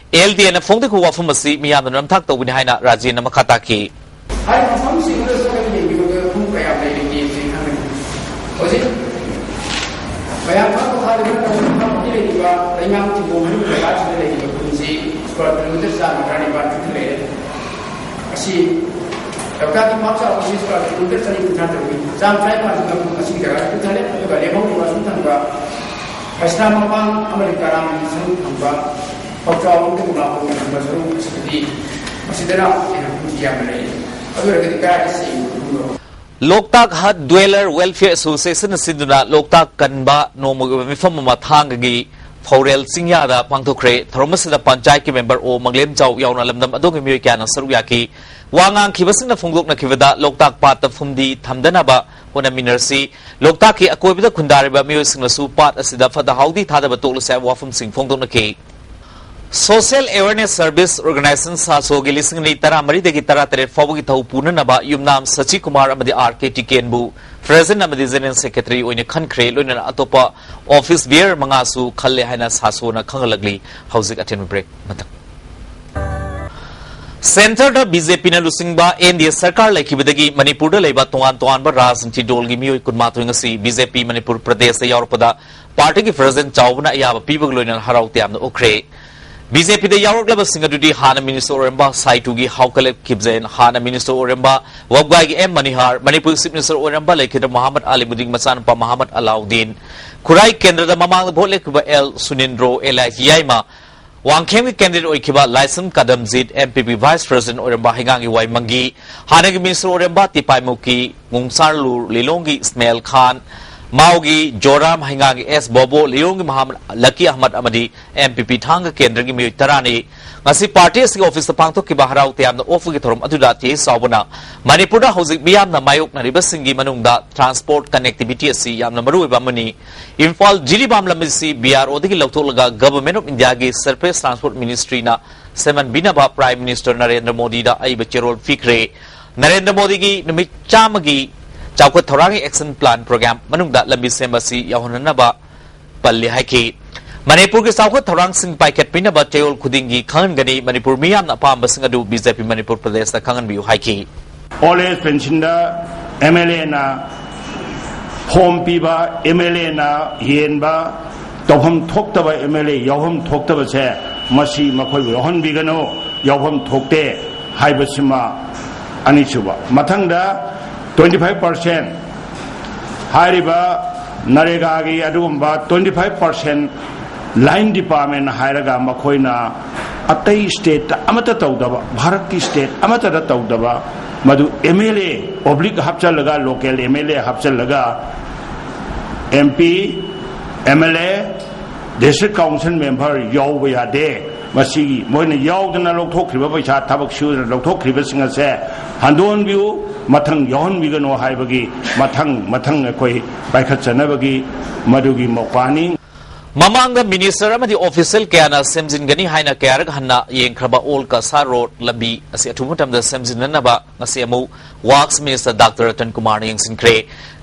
LDAꯅ ꯐꯣꯡꯗꯣꯛꯈꯤꯕ ꯋꯥꯐꯝ ꯑꯁꯤ ꯃꯤꯌꯥꯝꯅ ꯅꯝꯊꯥꯛ ꯇꯧꯕꯅꯤ ꯍꯥꯏꯅ ꯔꯥꯖꯦꯟꯅ ꯃꯈꯥ ꯇꯥꯈꯤ꯫ ꯍꯥꯏꯔꯤꯕ ꯃꯐꯝꯁꯤꯡ ꯑꯗꯨꯗ ꯆꯠꯂꯒ ꯌꯦꯡꯕꯤꯕꯗ ꯃꯐꯝ ꯀꯌꯥꯝ ꯂꯩꯔꯤꯒꯦ ꯍꯥꯏꯕꯁꯤ ꯈꯪꯒꯅꯤ꯫ ꯍꯧꯖꯤꯛ ꯃꯌꯥꯝ ꯈꯪꯕ ꯊꯥꯗꯕ ꯃꯇꯝꯗ ꯂꯩꯔꯤꯕ ꯂꯩꯉꯥꯛ ꯊꯤꯡꯒꯣꯡ ꯍꯥꯏꯔꯤꯕ ꯖꯒꯥꯁꯤꯗ ꯂꯩꯔꯤꯕ ꯈꯨꯟꯁꯤ square kilometre ꯆꯥꯝꯃ ꯇꯔꯥꯅꯤꯄꯥꯜ ꯈꯛꯇ ꯂꯩꯔꯦ꯫ ꯑꯁꯤ ꯂꯣꯛꯇꯥꯛꯀꯤ ꯄꯥꯛ ꯆꯥꯎꯕꯁꯤ square kilometre ꯆꯅꯤ ꯀꯨꯟꯊ꯭ꯔꯥ ꯇꯔꯨꯛꯅꯤ꯫ ꯆꯥꯝ ꯇꯔꯥꯅꯤꯄꯥꯜꯁꯤꯅ ꯑꯁꯤꯒꯤ ꯖꯒꯥꯗ ꯄꯨꯊꯔꯦ, ꯑꯗꯨꯒ ꯂꯦꯝꯍꯧꯔꯤꯕ ꯑꯁꯨꯝ ꯊꯪꯕ ꯄꯩꯁꯥ ꯃꯄꯥꯡ ꯑꯃꯗꯤ ꯀꯔꯥꯝꯒꯤ ꯁꯔꯨꯛ ꯊꯪꯕ ꯄꯥꯎꯆꯥꯎ ꯑꯃꯗꯤ ꯃꯨꯂꯥ ꯍꯧꯅ ꯊꯪꯕ ꯁꯔꯨꯛ ꯑꯁꯤꯗꯗꯤ ꯃꯁꯤꯗꯅ ꯍꯦꯟꯅ ꯈꯨꯟꯁꯤ ꯌꯥꯝꯅ ꯂꯩ꯫ ꯑꯗꯨ ꯑꯣꯏꯔꯒꯗꯤ ꯀꯗꯥꯏꯗ ꯁꯦꯡꯕꯅꯣ? ꯂꯣꯛꯇꯥꯛ Hut Dweller Welfare Associationꯅ ꯁꯤꯟꯗꯨꯅ ꯂꯣꯛꯇꯥꯛ ꯀꯟꯕ ꯅꯣꯡꯃꯒꯤ ꯑꯣꯏꯕ ꯃꯤꯐꯝ ꯑꯃ ꯊꯥꯡꯒꯒꯤ ꯐꯧꯔꯦꯜ ꯆꯤꯡꯌꯥꯗ ꯄꯥꯡꯊꯣꯛꯈ꯭ꯔꯦ꯫ ꯊꯧꯔꯝ ꯑꯁꯤꯗ ꯄꯟꯆꯥꯌꯠꯀꯤ member ꯑꯣ ꯃꯪꯂꯦꯝꯖꯥꯎ ꯌꯥꯎꯅ ꯂꯝꯗꯝ ꯑꯗꯨꯒꯤ ꯃꯤꯑꯣꯏ ꯀꯌꯥꯅ ꯁꯔꯨꯛ ꯌꯥꯈꯤ꯫ ꯋꯥ ꯉꯥꯡꯈꯤꯕꯁꯤꯡꯅ ꯐꯣꯡꯗꯣꯛꯅꯈꯤꯕꯗ ꯂꯣꯛꯇꯥꯛ ꯄꯥꯠꯇ ꯐꯨꯝꯗꯤ ꯊꯝꯗꯅꯕ ꯍꯣꯠꯅꯃꯤꯟꯅꯔꯁꯤ꯫ ꯂꯣꯛꯇꯥꯛꯀꯤ ꯑꯀꯣꯏꯕꯗ ꯈꯨꯟꯗꯥꯔꯤꯕ ꯃꯤꯑꯣꯏꯁꯤꯡꯅꯁꯨ ꯄꯥꯠ ꯑꯁꯤꯗ ꯐꯠꯇ ꯍꯥꯎꯗꯤ ꯊꯥꯗꯕ ꯇꯣꯛꯂꯁꯤ ꯍꯥꯏꯕ ꯋꯥꯐꯝꯁꯤꯡ ꯐꯣꯡꯗꯣꯛꯅꯈꯤ꯫ Social Awareness Service Organisation ꯁꯥꯁꯣꯒꯤ ꯂꯤꯁꯤꯡ ꯑꯅꯤ ꯇꯔꯥꯃꯔꯤꯗꯒꯤ ꯇꯔꯥꯇꯔꯦꯠ ꯐꯥꯎꯕꯒꯤ ꯊꯧ ꯄꯨꯅꯅꯕ ꯌꯨꯝꯅꯥꯝ ꯁꯆꯤ ꯀꯨꯃꯥꯔ ꯑꯃꯗꯤ ꯑꯥꯔ ꯀꯦ ꯇꯤꯀꯦꯟꯕꯨ President ꯑꯃꯗꯤ General Secretary ꯑꯣꯏꯅ ꯈꯟꯈ꯭ꯔꯦ꯫ ꯂꯣꯏꯅꯅ ꯑꯇꯣꯞꯄ office bearer ꯃꯉꯥꯁꯨ ꯈꯜꯂꯦ ꯍꯥꯏꯅ ꯁꯥꯁꯣꯅ ꯈꯪꯍꯜꯂꯛꯂꯤ꯫ ꯍꯧꯖꯤꯛ ꯑꯊꯦꯟꯕ break ꯃꯇꯝ꯫ ꯁꯦꯟꯇꯔꯗ ꯕꯤ ꯖꯦ ꯄꯤꯅ ꯂꯨꯆꯤꯡꯕ ꯑꯦꯟ ꯗꯤ ꯑꯦ ꯁꯔꯀꯥꯔ ꯂꯩꯈꯤꯕꯗꯒꯤ ꯃꯅꯤꯄꯨꯔꯗ ꯂꯩꯕ ꯇꯣꯉꯥꯟ ꯇꯣꯉꯥꯟꯕ ꯔꯥꯖꯅꯤꯇꯤ ꯗꯣꯜꯒꯤ ꯃꯤꯑꯣꯏ ꯀꯨꯟꯃꯥꯊꯣꯏ ꯉꯁꯤ ꯕꯤ ꯖꯦ ꯄꯤ ꯃꯅꯤꯄꯨꯔ ꯄ꯭ꯔꯗꯦꯁꯇ ꯌꯥꯎꯔꯛꯄꯗ ꯄꯥꯔꯇꯤꯒꯤ ꯄ꯭ꯔꯁꯤꯗꯦꯟꯠ ꯆꯥꯎꯕꯅ ꯑꯌꯥꯕ ꯄꯤꯕꯒ ꯂꯣꯏꯅꯅ ꯍꯔꯥꯎ ꯇꯌꯥꯝꯅ ꯎꯠꯈ꯭ꯔꯦ꯫ ꯕꯤ ꯖꯦ ꯄꯤꯗ ꯌꯥꯎꯔꯛꯂꯕꯁꯤꯡ ꯑꯗꯨꯗꯤ ꯍꯥꯟꯅ ꯃꯤꯅꯤꯁꯇꯔ ꯑꯣꯏꯔꯝꯕ ꯁꯥꯏꯇꯨꯒꯤ ꯍꯥꯎꯀꯂꯦꯞ ꯈꯤꯞꯖꯦꯟ, ꯍꯥꯟꯅ ꯃꯤꯅꯤꯁꯇꯔ ꯑꯣꯏꯔꯝꯕ ꯋꯥꯕꯒꯥꯏꯒꯤ ꯑꯦꯝ ꯃꯅꯤꯍꯥꯔ, ꯃꯅꯤꯄꯨꯔꯒꯤ ꯆꯤꯐ ꯃꯤꯅꯤꯁꯇꯔ ꯑꯣꯏꯔꯝꯕ ꯂꯩꯈꯤꯗ꯭ꯔ ꯃꯣꯍꯥꯃꯗ ꯑꯂꯤꯃꯨꯗꯤꯟꯒꯤ ꯃꯆꯥꯅꯨꯄꯥ ꯃꯣꯍꯥꯃꯗ ꯑꯂꯥꯎꯗꯤꯟ, ꯈꯨꯔꯥꯏ ꯀꯦꯟꯗ꯭ꯔꯗ ꯃꯃꯥꯡꯗ ꯚꯣꯠ ꯂꯦꯞꯈꯤꯕ ꯑꯦꯜ ꯁꯨꯅꯤꯟꯗ꯭ꯔꯣ, ꯑꯦꯜ ꯑꯥꯏ ꯍꯤꯌꯥꯏꯃ, ꯋꯥꯡꯈꯦꯝꯒꯤ ꯀꯦꯟꯗꯤꯗꯦꯠ ꯑꯣꯏꯈꯤꯕ ꯂꯥꯏꯁ꯭ꯔꯝ ꯀꯗꯝꯖꯤꯠ, ꯑꯦꯝ ꯄꯤ ꯄꯤ ꯚꯥꯏꯁ ꯄ꯭ꯔꯁꯤꯗꯦꯟꯠ ꯑꯣꯏꯔꯝꯕ ꯍꯩꯉꯥꯡꯒꯤ ꯋꯥꯏ ꯃꯪꯒꯤ, ꯍꯥꯟꯅꯒꯤ ꯃꯤꯅꯤꯁꯇꯔ ꯑꯣꯏꯔꯝꯕ ꯇꯤꯄꯥꯏꯃꯨꯀꯤ ꯃꯨꯡꯁꯥꯔꯂꯨꯔ, ꯂꯤꯂꯣꯡꯒꯤ ꯏꯁꯃꯦꯜ ꯈꯥꯟ, ꯃꯥꯎꯒꯤ ꯖꯣꯔꯥꯝ, ꯍꯩꯉꯥꯡꯒꯤ ꯑꯦꯁ ꯕꯣꯕꯣ, ꯂꯤꯂꯣꯡꯒꯤ ꯃꯣꯍꯥꯃꯗ ꯂꯀꯤ ꯑꯍꯃꯗ ꯑꯃꯗꯤ ꯑꯦꯝ ꯄꯤ ꯄꯤ ꯊꯥꯡꯒ ꯀꯦꯟꯗ꯭ꯔꯒꯤ ꯃꯤꯑꯣꯏ ꯇꯔꯥꯅꯤ꯫ ꯉꯁꯤ ꯄꯥꯔꯇꯤ ꯑꯁꯤꯒꯤ ꯑꯣꯐꯤꯁꯇ ꯄꯥꯡꯊꯣꯛꯈꯤꯕ ꯍꯔꯥꯎ ꯇꯌꯥꯝꯅ ꯑꯣꯛꯄꯒꯤ ꯊꯧꯔꯝ ꯑꯗꯨꯗ ꯇꯤ ꯑꯦꯁ ꯆꯥꯎꯕꯅ ꯃꯅꯤꯄꯨꯔꯗ ꯍꯧꯖꯤꯛ ꯃꯤꯌꯥꯝꯅ ꯃꯥꯌꯣꯛꯅꯔꯤꯕꯁꯤꯡꯒꯤ ꯃꯅꯨꯡꯗ ꯇ꯭ꯔꯥꯟꯁꯄꯣꯔꯠ ꯀꯅꯦꯛꯇꯤꯚꯤꯇꯤ ꯑꯁꯤ ꯌꯥꯝꯅ ꯃꯔꯨꯑꯣꯏꯕ ꯑꯃꯅꯤ꯫ ꯏꯝꯐꯥꯜ ꯖꯤꯔꯤꯕꯥꯝ ꯂꯝꯕꯤ ꯑꯁꯤ ꯕꯤ ꯑꯥꯔ ꯑꯣꯗꯒꯤ ꯂꯧꯊꯣꯛꯂꯒ Government of India ꯒꯤ Surface Transport Ministry ꯅ ꯁꯦꯝꯍꯟꯕꯤꯅꯕ Prime Minister ꯅꯔꯦꯟꯗ꯭ꯔ ꯃꯣꯗꯤꯗ ꯑꯏꯕ ꯆꯦꯔꯣꯜ ꯄꯤꯈ꯭ꯔꯦ꯫ ꯅꯔꯦꯟꯗ꯭ꯔ ꯃꯣꯗꯤꯒꯤ ꯅꯨꯃꯤꯠ ꯆꯥꯝꯃꯒꯤ ꯆꯥꯎꯈꯠ ꯊꯧꯔꯥꯡꯒꯤ action plan program ꯃꯅꯨꯡꯗ ꯂꯝꯕꯤ ꯁꯦꯝꯕ ꯑꯁꯤ ꯌꯥꯎꯍꯟꯅꯅꯕ ꯄꯜꯂꯤ ꯍꯥꯏꯈꯤ꯫ ꯃꯅꯤꯄꯨꯔꯒꯤ ꯆꯥꯎꯈꯠ ꯊꯧꯔꯥꯡꯁꯤꯡ ꯄꯥꯏꯈꯠꯄꯤꯅꯕ ꯆꯌꯣꯜ ꯈꯨꯗꯤꯡꯒꯤ ꯈꯪꯍꯟꯒꯅꯤ꯫ ꯃꯅꯤꯄꯨꯔ ꯃꯤꯌꯥꯝꯅ ꯑꯄꯥꯝꯕꯁꯤꯡ ꯑꯗꯨ ꯕꯤ ꯖꯦ ꯄꯤ ꯃꯅꯤꯄꯨꯔ ꯄ꯭ꯔꯗꯦꯁꯇ ꯈꯪꯍꯟꯕꯤꯌꯨ ꯍꯥꯏꯈꯤ꯫ ꯑꯣꯜ ꯑꯦꯖ ꯄꯦꯟꯁꯤꯟꯗ ꯑꯦꯝ ꯑꯦꯜ ꯑꯦꯅ ꯐꯣꯝ ꯄꯤꯕ, ꯑꯦꯝ ꯑꯦꯜ ꯑꯦꯅ ꯌꯦꯟꯕ, ꯇꯧꯐꯝ ꯊꯣꯛꯇꯕ ꯑꯦꯝ ꯑꯦꯜ ꯑꯦ ꯌꯥꯎꯐꯝ ꯊꯣꯛꯇꯕꯁꯦ, ꯃꯁꯤ ꯃꯈꯣꯏꯕꯨ ꯌꯥꯎꯍꯟꯕꯤꯒꯅꯨ, ꯌꯥꯎꯐꯝ ꯊꯣꯛꯇꯦ ꯍꯥꯏꯕꯁꯤꯃ ꯑꯅꯤꯁꯨꯕ꯫ ꯃꯊꯪꯗ twenty five percent ꯍꯥꯏꯔꯤꯕ ꯅꯔꯦꯒꯥꯒꯤ ꯑꯗꯨꯒꯨꯝꯕ twenty five percent line department ꯍꯥꯏꯔꯒ ꯃꯈꯣꯏꯅ ꯑꯇꯩ ꯁ꯭ꯇꯦꯠꯇ ꯑꯃꯠꯇ ꯇꯧꯗꯕ, ꯚꯥꯔꯠꯀꯤ ꯁ꯭ꯇꯦꯠ ꯑꯃꯠꯇꯗ ꯇꯧꯗꯕ, ꯃꯗꯨ ꯑꯦꯝ ꯑꯦꯜ ꯑꯦ oblique ꯍꯥꯞꯆꯜꯂꯒ, local ꯑꯦꯝ ꯑꯦꯜ ꯑꯦ ꯍꯥꯞꯆꯜꯂꯒ, ꯑꯦꯝ ꯄꯤ, ꯑꯦꯝ ꯑꯦꯜ ꯑꯦ, district council member ꯌꯥꯎꯕ ꯌꯥꯗꯦ꯫ ꯃꯁꯤꯒꯤ ꯃꯣꯏꯅ ꯌꯥꯎꯗꯅ ꯂꯧꯊꯣꯛꯈ꯭ꯔꯤꯕ ꯄꯩꯁꯥ, ꯊꯕꯛ ꯁꯨꯗꯅ ꯂꯧꯊꯣꯛꯈ꯭ꯔꯤꯕꯁꯤꯡ ꯑꯁꯦ ꯍꯟꯗꯣꯛꯍꯟꯕꯤꯌꯨ, ꯃꯊꯪ ꯌꯥꯎꯍꯟꯕꯤꯒꯅꯨ ꯍꯥꯏꯕꯒꯤ ꯃꯊꯪ ꯃꯊꯪ ꯑꯩꯈꯣꯏ ꯄꯥꯏꯈꯠꯆꯅꯕꯒꯤ ꯃꯗꯨꯒꯤ ꯃꯧꯄꯥꯅꯤ꯫ ꯃꯃꯥꯡꯗ ꯃꯤꯅꯤꯁꯇꯔ ꯑꯃꯗꯤ ꯑꯣꯐꯤꯁꯤꯌꯦꯜ ꯀꯌꯥꯅ ꯁꯦꯝꯖꯤꯟꯒꯅꯤ ꯍꯥꯏꯅ ꯀꯌꯥꯔꯛ ꯍꯟꯅ ꯌꯦꯡꯈ꯭ꯔꯕ ꯑꯣꯜ ꯀꯁꯥꯔ ꯔꯣꯗ ꯂꯝꯕꯤ ꯑꯁꯤ ꯑꯊꯨꯕ ꯃꯇꯝꯗ ꯁꯦꯝꯖꯤꯟꯅꯅꯕ ꯉꯁꯤ ꯑꯃꯨꯛ ꯋꯥꯔꯛꯁ ꯃꯤꯅꯤꯁꯇꯔ ꯗꯥꯛꯇꯔ ꯔꯇꯟ ꯀꯨꯃꯥꯔꯅ ꯌꯦꯡꯁꯤꯟꯈ꯭ꯔꯦ꯫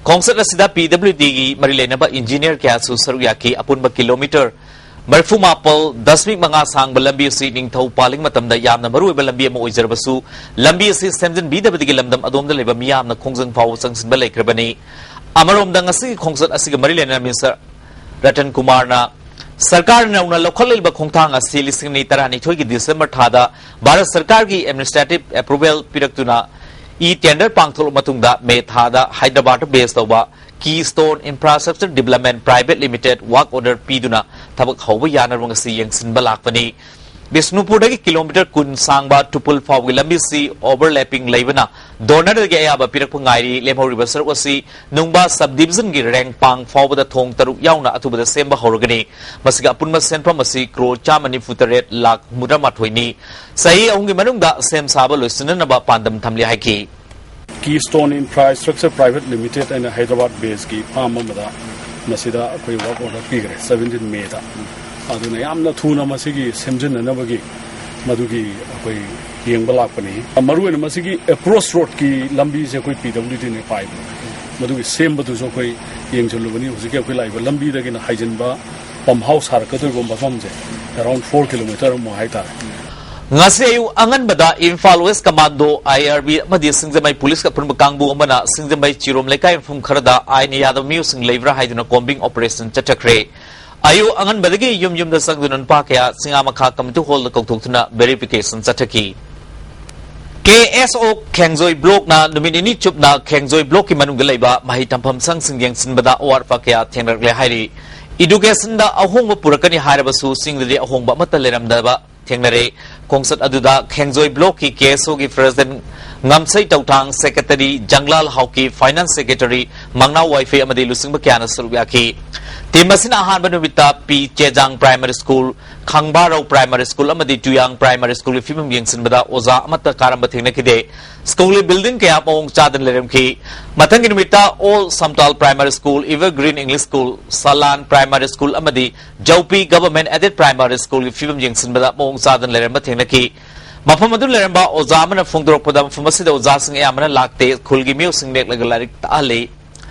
ꯈꯣꯡꯆꯠ ꯑꯁꯤꯗ ꯄꯤ ꯗꯕ꯭ꯂꯤꯎ ꯗꯤꯒꯤ ꯃꯔꯤ ꯂꯩꯅꯕ ꯏꯟꯖꯤꯅꯤꯌꯔ ꯀꯌꯥꯁꯨ ꯁꯔꯨꯛ ꯌꯥꯈꯤ꯫ ꯑꯄꯨꯟꯕ ꯀꯤꯂꯣꯃꯤꯇꯔ ꯃꯔꯤꯐꯨ ꯃꯥꯄꯜ ꯗꯁꯃꯤꯛ ꯃꯉꯥ ꯁꯥꯡꯕ ꯂꯝꯕꯤ ꯑꯁꯤ ꯅꯤꯡꯊꯧ ꯄꯥꯜꯂꯤꯉꯩ ꯃꯇꯝꯗ ꯌꯥꯝꯅ ꯃꯔꯨꯑꯣꯏꯕ ꯂꯝꯕꯤ ꯑꯃ ꯑꯣꯏꯖꯔꯕꯁꯨ, ꯂꯝꯕꯤ ꯑꯁꯤ ꯁꯦꯝꯖꯤꯟꯕꯤꯗꯕꯗꯒꯤ ꯂꯝꯗꯝ ꯑꯗꯣꯝꯗ ꯂꯩꯕ ꯃꯤꯌꯥꯝꯅ ꯈꯣꯡꯖꯪ ꯐꯥꯎꯕ ꯆꯪꯁꯤꯟꯕ ꯂꯩꯈ꯭ꯔꯕꯅꯤ꯫ ꯑꯃꯔꯣꯝꯗ, ꯉꯁꯤꯒꯤ ꯈꯣꯡꯆꯠ ꯑꯁꯤꯒ ꯃꯔꯤ ꯂꯩꯅꯅ ꯃꯤꯅꯤꯁꯇꯔ ꯔꯇꯟ ꯀꯨꯃꯥꯔꯅ ꯁꯔꯀꯥꯔꯅ ꯅꯧꯅ ꯂꯧꯈꯠꯂꯛꯂꯤꯕ ꯈꯣꯡꯊꯥꯡ ꯑꯁꯤ ꯂꯤꯁꯤꯡ ꯑꯅꯤ ꯇꯔꯥꯅꯤꯊꯣꯏꯒꯤ ꯗꯤꯁꯦꯝꯕꯔ ꯊꯥꯗ ꯚꯥꯔꯠ ꯁꯔꯀꯥꯔꯒꯤ ꯑꯦꯗꯃꯤꯅꯤꯁꯇ꯭ꯔꯦꯇꯤꯚ ꯑꯦꯄ꯭ꯔꯨꯚꯦꯜ ꯄꯤꯔꯛꯇꯨꯅ ꯏ ꯇꯦꯟꯗꯔ ꯄꯥꯡꯊꯣꯛꯂꯕ ꯃꯇꯨꯡꯗ ꯃꯦ ꯊꯥꯗ ꯍꯥꯏꯗ꯭ꯔꯕꯥꯗꯇ ꯕꯦꯁ ꯇꯧꯕ Keystone Infrastructure Development Private Limited work order ꯄꯤꯗꯨꯅ ꯊꯕꯛ ꯍꯧꯕ ꯌꯥꯅꯕ ꯉꯁꯤ ꯌꯦꯡꯁꯤꯟꯕ ꯂꯥꯛꯄꯅꯤ꯫ ꯕꯤꯁꯅꯨꯄꯨꯔꯗꯒꯤ ꯀꯤꯂꯣꯃꯤꯇꯔ ꯀꯨꯟ ꯁꯥꯡꯕ ꯇꯨꯄꯨꯜ ꯐꯥꯎꯒꯤ ꯂꯝꯕꯤꯁꯤ ꯑꯣꯚꯔꯂꯦꯄꯤꯡ ꯂꯩꯕꯅ ꯗꯣꯅꯔꯗꯒꯤ ꯑꯌꯥꯕ ꯄꯤꯔꯛꯄ ꯉꯥꯏꯔꯤ꯫ ꯂꯦꯝꯍꯧꯔꯤꯕ ꯁꯔꯨꯛ ꯑꯁꯤ ꯅꯨꯡꯕꯥ ꯁꯕ ꯗꯤꯕꯤꯖꯟꯒꯤ ꯔꯦꯡꯄꯥꯡ ꯐꯥꯎꯕꯗ ꯊꯣꯡ ꯇꯔꯨꯛ ꯌꯥꯎꯅ ꯑꯊꯨꯕꯗ ꯁꯦꯝꯕ ꯍꯧꯔꯒꯅꯤ꯫ ꯃꯁꯤꯒꯤ ꯑꯄꯨꯟꯕ ꯁꯦꯟꯐꯝ ꯑꯁꯤ ꯀ꯭ꯔꯣꯔ ꯆꯥꯝꯃ ꯅꯤꯐꯨ ꯇꯔꯦꯠ ꯂꯥꯈ ꯍꯨꯝꯐꯨꯇꯔꯥ ꯃꯥꯊꯣꯏꯅꯤ꯫ ꯆꯍꯤ ꯑꯍꯨꯝꯒꯤ ꯃꯅꯨꯡꯗ ꯁꯦꯝ ꯁꯥꯕ ꯂꯣꯏꯁꯤꯟꯅꯅꯕ ꯄꯥꯟꯗꯝ ꯊꯝꯂꯤ ꯍꯥꯏꯈꯤ꯫ Keystone Infrastructure Private Limited ꯍꯥꯏꯅ ꯍꯥꯏꯗ꯭ꯔꯕꯥꯗ ꯕꯦꯁꯀꯤ ꯐꯥꯔꯝ ꯑꯃꯗ ꯃꯁꯤꯗ ꯑꯩꯈꯣꯏ ꯋꯥꯔꯛ ꯑꯣꯔꯗꯔ ꯄꯤꯈ꯭ꯔꯦ, ꯁꯕꯦꯟꯇꯤꯟ ꯃꯦꯗ꯫ ꯑꯗꯨꯅ ꯌꯥꯝꯅ ꯊꯨꯅ ꯃꯁꯤꯒꯤ ꯁꯦꯝꯖꯤꯟꯅꯅꯕꯒꯤ ꯃꯗꯨꯒꯤ ꯑꯩꯈꯣꯏ ꯌꯦꯡꯕ ꯂꯥꯛꯄꯅꯤ꯫ ꯃꯔꯨꯑꯣꯏꯅ ꯃꯁꯤꯒꯤ ꯑꯦꯄ꯭ꯔꯣꯁ ꯔꯣꯗꯀꯤ ꯂꯝꯕꯤꯁꯦ ꯑꯩꯈꯣꯏ ꯄꯤ ꯗꯕ꯭ꯂꯤꯎ ꯗꯤꯅ ꯄꯥꯏꯕꯅꯦ꯫ ꯃꯗꯨꯒꯤ ꯁꯦꯝꯕꯗꯨꯁꯨ ꯑꯩꯈꯣꯏ ꯌꯦꯡꯁꯤꯜꯂꯨꯕꯅꯤ꯫ ꯍꯧꯖꯤꯛꯀꯤ ꯑꯩꯈꯣꯏ ꯂꯥꯛꯏꯕ ꯂꯝꯕꯤꯗꯒꯤꯅ ꯍꯥꯏꯖꯤꯟꯕ ꯄꯝ ꯍꯥꯎꯁ ꯁꯥꯔꯛꯀꯗꯣꯏꯕ ꯃꯐꯝꯁꯦ around four kilometre ꯑꯃꯨꯛ ꯍꯥꯏꯇꯥꯔꯦ꯫ ꯉꯁꯤ ꯑꯌꯨꯛ ꯑꯉꯟꯕꯗ ꯏꯝꯐꯥꯜ ꯋꯦꯁ ꯀꯃꯥꯟꯗꯣ, ꯑꯥꯏ ꯑꯥꯔ ꯕꯤ ꯑꯃꯗꯤ ꯁꯤꯡꯖꯃꯩ ꯄꯨꯂꯤꯁꯀ ꯑꯄꯨꯟꯕ ꯀꯥꯡꯕꯨ ꯑꯃꯅ ꯁꯤꯡꯖꯃꯩ ꯆꯤꯔꯣꯝ ꯂꯩꯀꯥꯏ ꯃꯐꯝ ꯈꯔꯗ ꯑꯥꯏꯟ ꯌꯥꯗꯕ ꯃꯤꯑꯣꯏꯁꯤꯡ ꯂꯩꯕ꯭ꯔꯥ ꯍꯥꯏꯗꯨꯅ ꯀꯣꯝꯕꯤꯡ ꯑꯣꯄꯔꯦꯁꯟ ꯆꯠꯊꯈ꯭ꯔꯦ꯫ ꯑꯌꯨꯛ ꯑꯉꯟꯕꯗꯒꯤ ꯌꯨꯝ ꯌꯨꯝꯗ ꯆꯪꯗꯨꯅ ꯅꯨꯄꯥ ꯀꯌꯥ ꯆꯤꯉꯥ ꯃꯈꯥ ꯀꯝꯃ꯭ꯌꯨꯅꯤꯇꯤ ꯍꯣꯜꯗ ꯀꯧꯊꯣꯛꯇꯨꯅ ꯚꯦꯔꯤꯐꯤꯀꯦꯁꯟ ꯆꯠꯊꯈꯤ꯫ ꯀꯦ ꯑꯦꯁ ꯑꯣ ꯈꯦꯡꯖꯣꯏ ꯕ꯭ꯂꯣꯛꯅ ꯅꯨꯃꯤꯠ ꯅꯤꯅꯤ ꯆꯨꯞꯅ ꯈꯦꯡꯖꯣꯏ ꯕ꯭ꯂꯣꯛꯀꯤ ꯃꯅꯨꯡꯗ ꯂꯩꯕ ꯃꯍꯩ ꯇꯝꯐꯝ ꯁꯪꯁꯤꯡ ꯌꯦꯡꯁꯤꯟꯕꯗ ꯑꯋꯥꯠ ꯑꯄꯥ ꯀꯌꯥ ꯊꯦꯡꯅꯔꯛꯂꯦ ꯍꯥꯏꯔꯤ꯫ ꯏꯗꯨꯀꯦꯁꯟꯗ ꯑꯍꯣꯡꯕ ꯄꯨꯔꯛꯀꯅꯤ ꯍꯥꯏꯔꯕꯁꯨ ꯆꯤꯡꯗꯗꯤ ꯑꯍꯣꯡꯕ ꯑꯃꯠꯇ ꯂꯩꯔꯝꯗꯕ ꯊꯦꯡꯅꯔꯦ꯫ ꯈꯣꯡꯆꯠ ꯑꯗꯨꯗ ꯈꯦꯡꯖꯣꯏ ꯕ꯭ꯂꯣꯛꯀꯤ ꯀꯦ ꯑꯦꯁ ꯑꯣꯒꯤ ꯄ꯭ꯔꯦꯁꯤꯗꯦꯟꯠ ꯉꯝꯁꯩ ꯇꯧꯊꯥꯡ, ꯁꯦꯀ꯭ꯔꯦꯇꯔꯤ ꯖꯪꯂꯥꯜ ꯍꯥꯎꯀꯤ, ꯐꯥꯏꯅꯥꯟꯁ ꯁꯦꯀ꯭ꯔꯦꯇꯔꯤ ꯃꯪꯅꯥꯎ ꯋꯥꯏꯐꯩ ꯑꯃꯗꯤ ꯂꯨꯆꯤꯡꯕ ꯀꯌꯥꯅ ꯁꯔꯨꯛ ꯌꯥꯈꯤ꯫ ꯇꯤꯝ ꯑꯁꯤꯅ ꯑꯍꯥꯟꯕ ꯅꯨꯃꯤꯠꯇ ꯄꯤ ꯆꯦꯖꯥꯡ ꯄ꯭ꯔꯥꯏꯃꯥꯔꯤ ꯁ꯭ꯀꯨꯜ, ꯈꯥꯡꯕꯥꯔꯧ ꯄ꯭ꯔꯥꯏꯃꯥꯔꯤ ꯁ꯭ꯀꯨꯜ ꯑꯃꯗꯤ ꯇꯨꯌꯥꯡ ꯄ꯭ꯔꯥꯏꯃꯥꯔꯤ ꯁ꯭ꯀꯨꯜꯒꯤ ꯐꯤꯕꯝ ꯌꯦꯡꯁꯤꯟꯕꯗ ꯑꯣꯖꯥ ꯑꯃꯠꯇ ꯀꯥꯔꯝꯕ ꯊꯦꯡꯅꯈꯤꯗꯦ꯫ ꯁ꯭ꯀꯨꯜꯒꯤ ꯕꯤꯜꯗꯤꯡ ꯀꯌꯥ ꯃꯑꯣꯡ ꯆꯥꯗꯅ ꯂꯩꯔꯝꯈꯤ꯫ ꯃꯊꯪꯒꯤ ꯅꯨꯃꯤꯠꯇ ꯑꯣꯜ Samtal primary school, evergreen English school, ꯁꯂꯥꯟ ꯄ꯭ꯔꯥꯏꯃꯥꯔꯤ ꯁ꯭ꯀꯨꯜ ꯑꯃꯗꯤ ꯖꯧꯄꯤ ꯒꯚꯔꯟꯃꯦꯟꯠ ꯑꯦꯗꯦꯗ ꯄ꯭ꯔꯥꯏꯃꯥꯔꯤ ꯁ꯭ꯀꯨꯜꯒꯤ ꯐꯤꯕꯝ ꯌꯦꯡꯁꯤꯟꯕꯗ ꯃꯑꯣꯡ ꯆꯥꯗꯅ ꯂꯩꯔꯝꯕ ꯊꯦꯡꯅꯈꯤ꯫ ꯃꯐꯝ ꯑꯗꯨ ꯂꯩꯔꯝꯕ ꯑꯣꯖꯥ ꯑꯃꯅ ꯐꯣꯡꯗꯣꯔꯛꯄꯗ, ꯃꯐꯝ ꯑꯁꯤꯗ ꯑꯣꯖꯥꯁꯤꯡ ꯑꯌꯥꯝꯕꯅ ꯂꯥꯛꯇꯦ, ꯈꯨꯜꯒꯤ ꯃꯤꯑꯣꯏꯁꯤꯡ ꯅꯦꯛꯂꯒ ꯂꯥꯏꯔꯤꯛ ꯇꯥꯛꯍꯜꯂꯤ꯫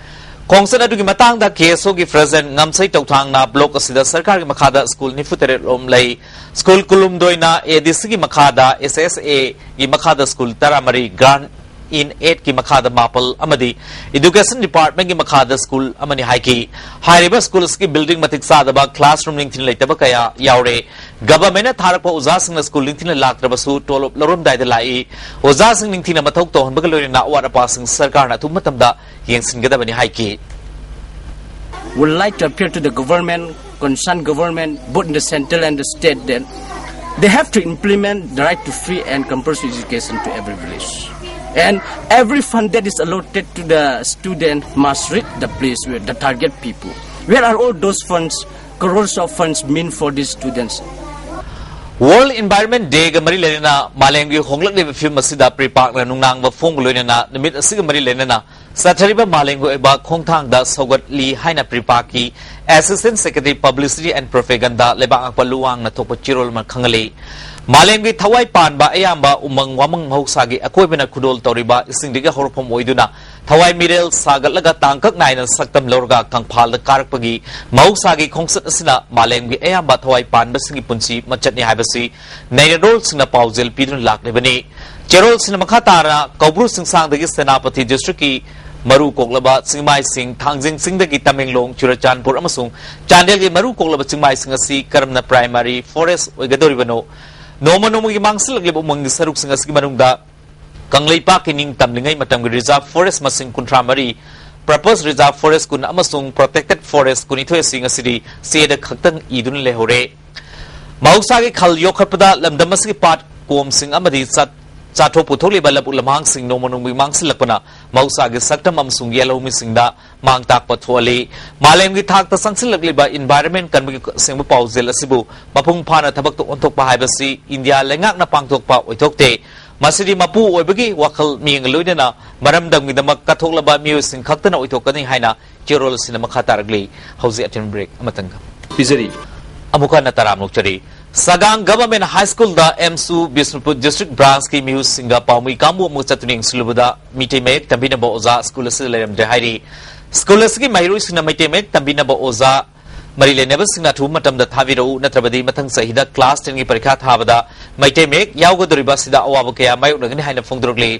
ꯈꯣꯡꯆꯠ ꯑꯗꯨꯒꯤ ꯃꯇꯥꯡꯗ ꯀꯦ ꯑꯦꯁ ꯑꯣꯒꯤ ꯄ꯭ꯔꯦꯁꯤꯗꯦꯟꯠ ꯉꯝꯁꯩ ꯇꯧꯊꯥꯡꯅ ꯕ꯭ꯂꯣꯛ ꯑꯁꯤꯗ ꯁꯔꯀꯥꯔꯒꯤ ꯃꯈꯥꯗ ꯁ꯭ꯀꯨꯜ ꯅꯤꯐꯨ ꯇꯔꯦꯠ ꯂꯣꯝ ꯂꯩ꯫ ꯁ꯭ꯀꯨꯜ ꯀꯨꯟꯍꯨꯝꯗꯣꯏꯅ ꯑꯦ ꯗꯤ ꯁꯤꯒꯤ ꯃꯈꯥꯗ, ꯑꯦꯁ ꯑꯦꯁ ꯑꯦꯒꯤ ꯃꯈꯥꯗ ꯁ꯭ꯀꯨꯜ ꯇꯔꯥꯃꯔꯤ, ꯒ꯭ꯔꯥꯟ ꯏꯟ ꯑꯦꯠꯀꯤ ꯃꯈꯥꯗ ꯃꯥꯄꯜ ꯑꯃꯗꯤ ꯏꯗꯨꯀꯦꯁꯟ ꯗꯤꯄꯥꯔꯠꯃꯦꯟꯠꯀꯤ ꯃꯈꯥꯗ ꯁ꯭ꯀꯨꯜ ꯑꯃꯅꯤ ꯍꯥꯏꯈꯤ꯫ ꯍꯥꯏꯔꯤꯕ ꯁ꯭ꯀꯨꯜ ꯑꯁꯤꯒꯤ ꯕꯤꯜꯗꯤꯡ ꯃꯇꯤꯛ ꯆꯥꯗꯕ, ꯀ꯭ꯂꯥꯁꯔꯨꯝ ꯅꯤꯡꯊꯤꯅ ꯂꯩꯇꯕ ꯀꯌꯥ ꯌꯥꯎꯔꯦ꯫ ꯒꯚꯔꯟꯃꯦꯟꯠꯅ ꯊꯥꯔꯛꯄ ꯑꯣꯖꯥꯁꯤꯡꯅ ꯁ꯭ꯀꯨꯜ ꯅꯤꯡꯊꯤꯅ ꯂꯥꯛꯇ꯭ꯔꯕꯁꯨ ꯇꯣꯂꯣꯞ ꯂꯧꯔꯝꯗꯥꯏꯗ ꯂꯥꯛꯏ꯫ ꯑꯣꯖꯥꯁꯤꯡ ꯅꯤꯡꯊꯤꯅ ꯃꯊꯧ ꯇꯧꯍꯟꯕꯒ ꯂꯣꯏꯅꯅ ꯑꯋꯥꯠ ꯑꯄꯥꯁꯤꯡ ꯁꯔꯀꯥꯔꯅ ꯑꯊꯨꯕ ꯃꯇꯝꯗ ꯌꯦꯡꯁꯤꯟꯒꯗꯕꯅꯤ ꯍꯥꯏꯈꯤ꯫ Would like to appeal to the government, concerned government, both in the central and the state, that they have to implement the right to free and compulsory education to every village. And every fund that is allotted to the student must reach the place where the target people. Where are all those funds, crores of funds meant for these students? World Environment Day ꯒ ꯃꯔꯤ ꯂꯩꯅꯅ ꯃꯥꯂꯦꯝꯒꯤ ꯍꯣꯡꯂꯛꯂꯤꯕ ꯐꯤꯕꯝ ꯑꯁꯤꯗ ꯄ꯭ꯔꯤꯄꯥꯛꯅ ꯅꯨꯡꯅꯥꯡꯕ ꯐꯣꯡꯕ ꯂꯣꯏꯅꯅ ꯅꯨꯃꯤꯠ ꯑꯁꯤꯒ ꯃꯔꯤ ꯂꯩꯅꯅ ꯆꯠꯊꯔꯤꯕ ꯃꯥꯂꯦꯝꯒꯤ ꯑꯣꯏꯕ ꯈꯣꯡꯊꯥꯡꯗ ꯁꯧꯒꯠꯂꯤ ꯍꯥꯏꯅ ꯄ꯭ꯔꯤꯄꯥꯛꯀꯤ Assistant Secretary Publicity and Propaganda ꯂꯩꯕꯥꯛ ꯉꯥꯛꯄ ꯂꯨꯋꯥꯡꯅ ꯊꯣꯛꯄ ꯆꯦꯔꯣꯜ ꯑꯃ ꯈꯪꯍꯜꯂꯤ꯫ ꯃꯥꯂꯦꯝꯒꯤ ꯊꯋꯥꯏ ꯄꯥꯟꯕ ꯑꯌꯥꯝꯕ ꯎꯃꯪ ꯋꯥꯃꯪ ꯃꯍꯧꯁꯥꯒꯤ ꯑꯀꯣꯏꯕꯅ ꯈꯨꯗꯣꯜ ꯇꯧꯔꯤꯕ ꯏꯁꯤꯡꯗꯒꯤ ꯍꯧꯔꯛꯐꯝ ꯑꯣꯏꯗꯨꯅ ꯊꯋꯥꯏ ꯃꯤꯔꯦꯜ ꯁꯥꯒꯠꯂꯒ ꯇꯥꯡꯀꯛ ꯅꯥꯏꯅ ꯁꯛꯇꯝ ꯂꯧꯔꯒ ꯀꯪꯐꯥꯜꯗ ꯀꯥꯔꯛꯄꯒꯤ ꯃꯍꯧꯁꯥꯒꯤ ꯈꯣꯡꯆꯠ ꯑꯁꯤꯅ ꯃꯥꯂꯦꯝꯒꯤ ꯑꯌꯥꯝꯕ ꯊꯋꯥꯏ ꯄꯥꯟꯕꯁꯤꯡꯒꯤ ꯄꯨꯟꯁꯤ ꯃꯆꯠꯅꯤ ꯍꯥꯏꯕꯁꯤ ꯅꯩꯅꯗꯣꯜꯁꯤꯡꯅ ꯄꯥꯎꯖꯦꯜ ꯄꯤꯗꯨꯅ ꯂꯥꯛꯂꯤꯕꯅꯤ꯫ ꯆꯦꯔꯣꯜꯁꯤꯡꯅ ꯃꯈꯥ ꯇꯥꯅ ꯀꯧꯕ꯭ꯔꯨ ꯆꯤꯡꯁꯥꯡꯗꯒꯤ ꯁꯦꯅꯥꯄꯇꯤ ꯗꯤꯁꯇ꯭ꯔꯤꯛꯀꯤ ꯃꯔꯨ ꯀꯣꯛꯂꯕ ꯆꯤꯡꯃꯥꯏꯁꯤꯡ, ꯊꯥꯡꯖꯤꯡ ꯆꯤꯡꯗꯒꯤ ꯇꯃꯦꯡꯂꯣꯡ, ꯆꯨꯔꯆꯥꯟꯄꯨꯔ ꯑꯃꯁꯨꯡ ꯆꯥꯟꯗꯦꯜꯒꯤ ꯃꯔꯨ ꯀꯣꯛꯂꯕ ꯆꯤꯡꯃꯥꯏꯁꯤꯡ ꯑꯁꯤ ꯀꯔꯝꯅ ꯄ꯭ꯔꯥꯏꯃꯥꯔꯤ ꯐꯣꯔꯦꯁ ꯑꯣꯏꯒꯗꯧꯔꯤꯕꯅꯣ? ꯅꯣꯡꯃ ꯅꯣꯡꯃꯒꯤ ꯃꯥꯡꯁꯤꯜꯂꯛꯂꯤꯕ ꯎꯃꯪꯒꯤ ꯁꯔꯨꯛꯁꯤꯡ ꯑꯁꯤꯒꯤ ꯃꯅꯨꯡꯗ ꯀꯪꯂꯩꯄꯥꯛꯀꯤ ꯅꯤꯡ ꯇꯝꯂꯤꯉꯩ ꯃꯇꯝꯒꯤ ꯔꯤꯖꯥꯔꯚ ꯐꯣꯔꯦꯁ ꯃꯁꯤꯡ ꯀꯨꯟꯊ꯭ꯔꯥ ꯃꯔꯤ, ꯄ꯭ꯔꯄꯣꯁ ꯔꯤꯖꯥꯔꯚ ꯐꯣꯔꯦꯁ ꯀꯨꯟ ꯑꯃꯁꯨꯡ ꯄ꯭ꯔꯣꯇꯦꯛꯇꯦꯗ ꯐꯣꯔꯦꯁ ꯀꯨꯟꯅꯤꯊꯣꯏ ꯑꯁꯤ ꯉꯁꯤꯗꯤ ꯆꯦꯗ ꯈꯛꯇꯪ ꯏꯗꯨꯅ ꯂꯩꯍꯧꯔꯦ꯫ ꯃꯍꯧꯁꯥꯒꯤ ꯈꯜ ꯌꯣꯛꯈꯠꯄꯗ ꯂꯝꯗꯝ ꯑꯁꯤꯒꯤ ꯄꯥꯠ ꯀꯣꯝꯁꯤꯡ ꯑꯃꯗꯤ ꯆꯥ-, ꯆꯥꯊꯣꯛ ꯄꯨꯊꯣꯛꯂꯤꯕ ꯂꯧꯕꯨꯛ ꯂꯝꯍꯥꯡꯁꯤꯡ ꯅꯣꯡꯃ ꯅꯣꯡꯃꯒꯤ ꯃꯥꯡꯁꯤꯜꯂꯛꯄꯅ ꯃꯍꯧꯁꯥꯒꯤ ꯁꯛꯇꯝ ꯑꯃꯁꯨꯡ ꯌꯦꯜꯍꯧꯃꯤꯁꯤꯡꯗ ꯃꯥꯡ ꯇꯥꯛꯄ ꯊꯣꯛꯍꯜꯂꯤ꯫ ꯃꯥꯂꯦꯝꯒꯤ ꯊꯥꯛꯇ ꯆꯪꯁꯤꯜꯂꯛꯂꯤꯕ ꯏꯟꯚꯥꯏꯔꯟꯃꯦꯟꯠ ꯀꯟꯕꯒꯤ ꯑꯁꯦꯡꯕ ꯄꯥꯎꯖꯦꯜ ꯑꯁꯤꯕꯨ ꯃꯄꯨꯡ ꯐꯥꯅ ꯊꯕꯛꯇ ꯑꯣꯟꯊꯣꯛꯄ ꯍꯥꯏꯕꯁꯤ ꯏꯟꯗꯤꯌꯥ ꯂꯩꯉꯥꯛꯅ ꯄꯥꯡꯊꯣꯛꯄ ꯑꯣꯏꯊꯣꯛꯇꯦ꯫ ꯃꯁꯤꯗꯤ ꯃꯄꯨ ꯑꯣꯏꯕꯒꯤ ꯋꯥꯈꯜ ꯃꯤꯠꯌꯦꯡꯒ ꯂꯣꯏꯅꯅ ꯃꯔꯝꯗꯝꯒꯤꯗꯃꯛ ꯀꯠꯊꯣꯛꯂꯕ ꯃꯤꯑꯣꯏꯁꯤꯡ ꯈꯛꯇꯅ ꯑꯣꯏꯊꯣꯛꯀꯅꯤ ꯍꯥꯏꯅ ꯆꯦꯔꯣꯜ ꯑꯁꯤꯅ ꯃꯈꯥ ꯇꯥꯔꯛꯂꯤ꯫ ꯍꯧꯖꯤꯛ ꯑꯊꯤꯡꯕ ꯕ꯭ꯔꯦꯛ ꯑꯃꯇꯪꯒ ꯄꯤꯖꯔꯤ꯫ ꯑꯃꯨꯛ ꯍꯟꯅ ꯇꯔꯥꯝꯅ ꯑꯣꯛꯆꯔꯤ꯫ ꯁꯒꯥꯡ ꯒꯚꯔꯟꯃꯦꯟꯠ ꯍꯥꯏ ꯁ꯭ꯀꯨꯜꯗ ꯑꯦꯝꯁꯨ ꯕꯤꯁꯅꯨꯄꯨꯔ ꯗꯤꯁꯇ꯭ꯔꯤꯛ ꯕ꯭ꯔꯥꯟꯁꯀꯤ ꯃꯤꯍꯨꯠꯁꯤꯡꯒ ꯄꯥꯎꯃꯤ ꯀꯥꯡꯕꯨ ꯑꯃꯒ ꯆꯠꯇꯨꯅ ꯌꯦꯡꯁꯤꯜꯂꯨꯕꯗ ꯃꯤꯇꯩ ꯃꯌꯦꯛ ꯇꯝꯕꯤꯅꯕ ꯑꯣꯖꯥ ꯁ꯭ꯀꯨꯜ ꯑꯁꯤꯗ ꯂꯩꯔꯝꯗ꯭ꯔꯦ ꯍꯥꯏꯔꯤ꯫ ꯁ꯭ꯀꯨꯜ ꯑꯁꯤꯒꯤ ꯃꯍꯩꯔꯣꯏꯁꯤꯡꯅ ꯃꯩꯇꯩ ꯃꯌꯦꯛ ꯇꯝꯕꯤꯅꯕ ꯑꯣꯖꯥ ꯃꯔꯤ ꯂꯩꯅꯕꯁꯤꯡꯅ ꯑꯊꯨꯕ ꯃꯇꯝꯗ ꯊꯥꯕꯤꯔꯛꯎ, ꯅꯠꯇ꯭ꯔꯕꯗꯤ ꯃꯊꯪ ꯆꯍꯤꯗ ꯀ꯭ꯂꯥꯁ ꯇꯦꯟꯒꯤ ꯄꯔꯤꯈꯥ ꯊꯥꯕꯗ ꯃꯩꯇꯩ ꯃꯌꯦꯛ ꯌꯥꯎꯒꯗꯧꯔꯤꯕ ꯑꯁꯤꯗ ꯑꯋꯥꯕ ꯀꯌꯥ ꯃꯥꯌꯣꯛꯅꯒꯅꯤ ꯍꯥꯏꯅ ꯐꯣꯡꯗꯣꯔꯛꯂꯤ꯫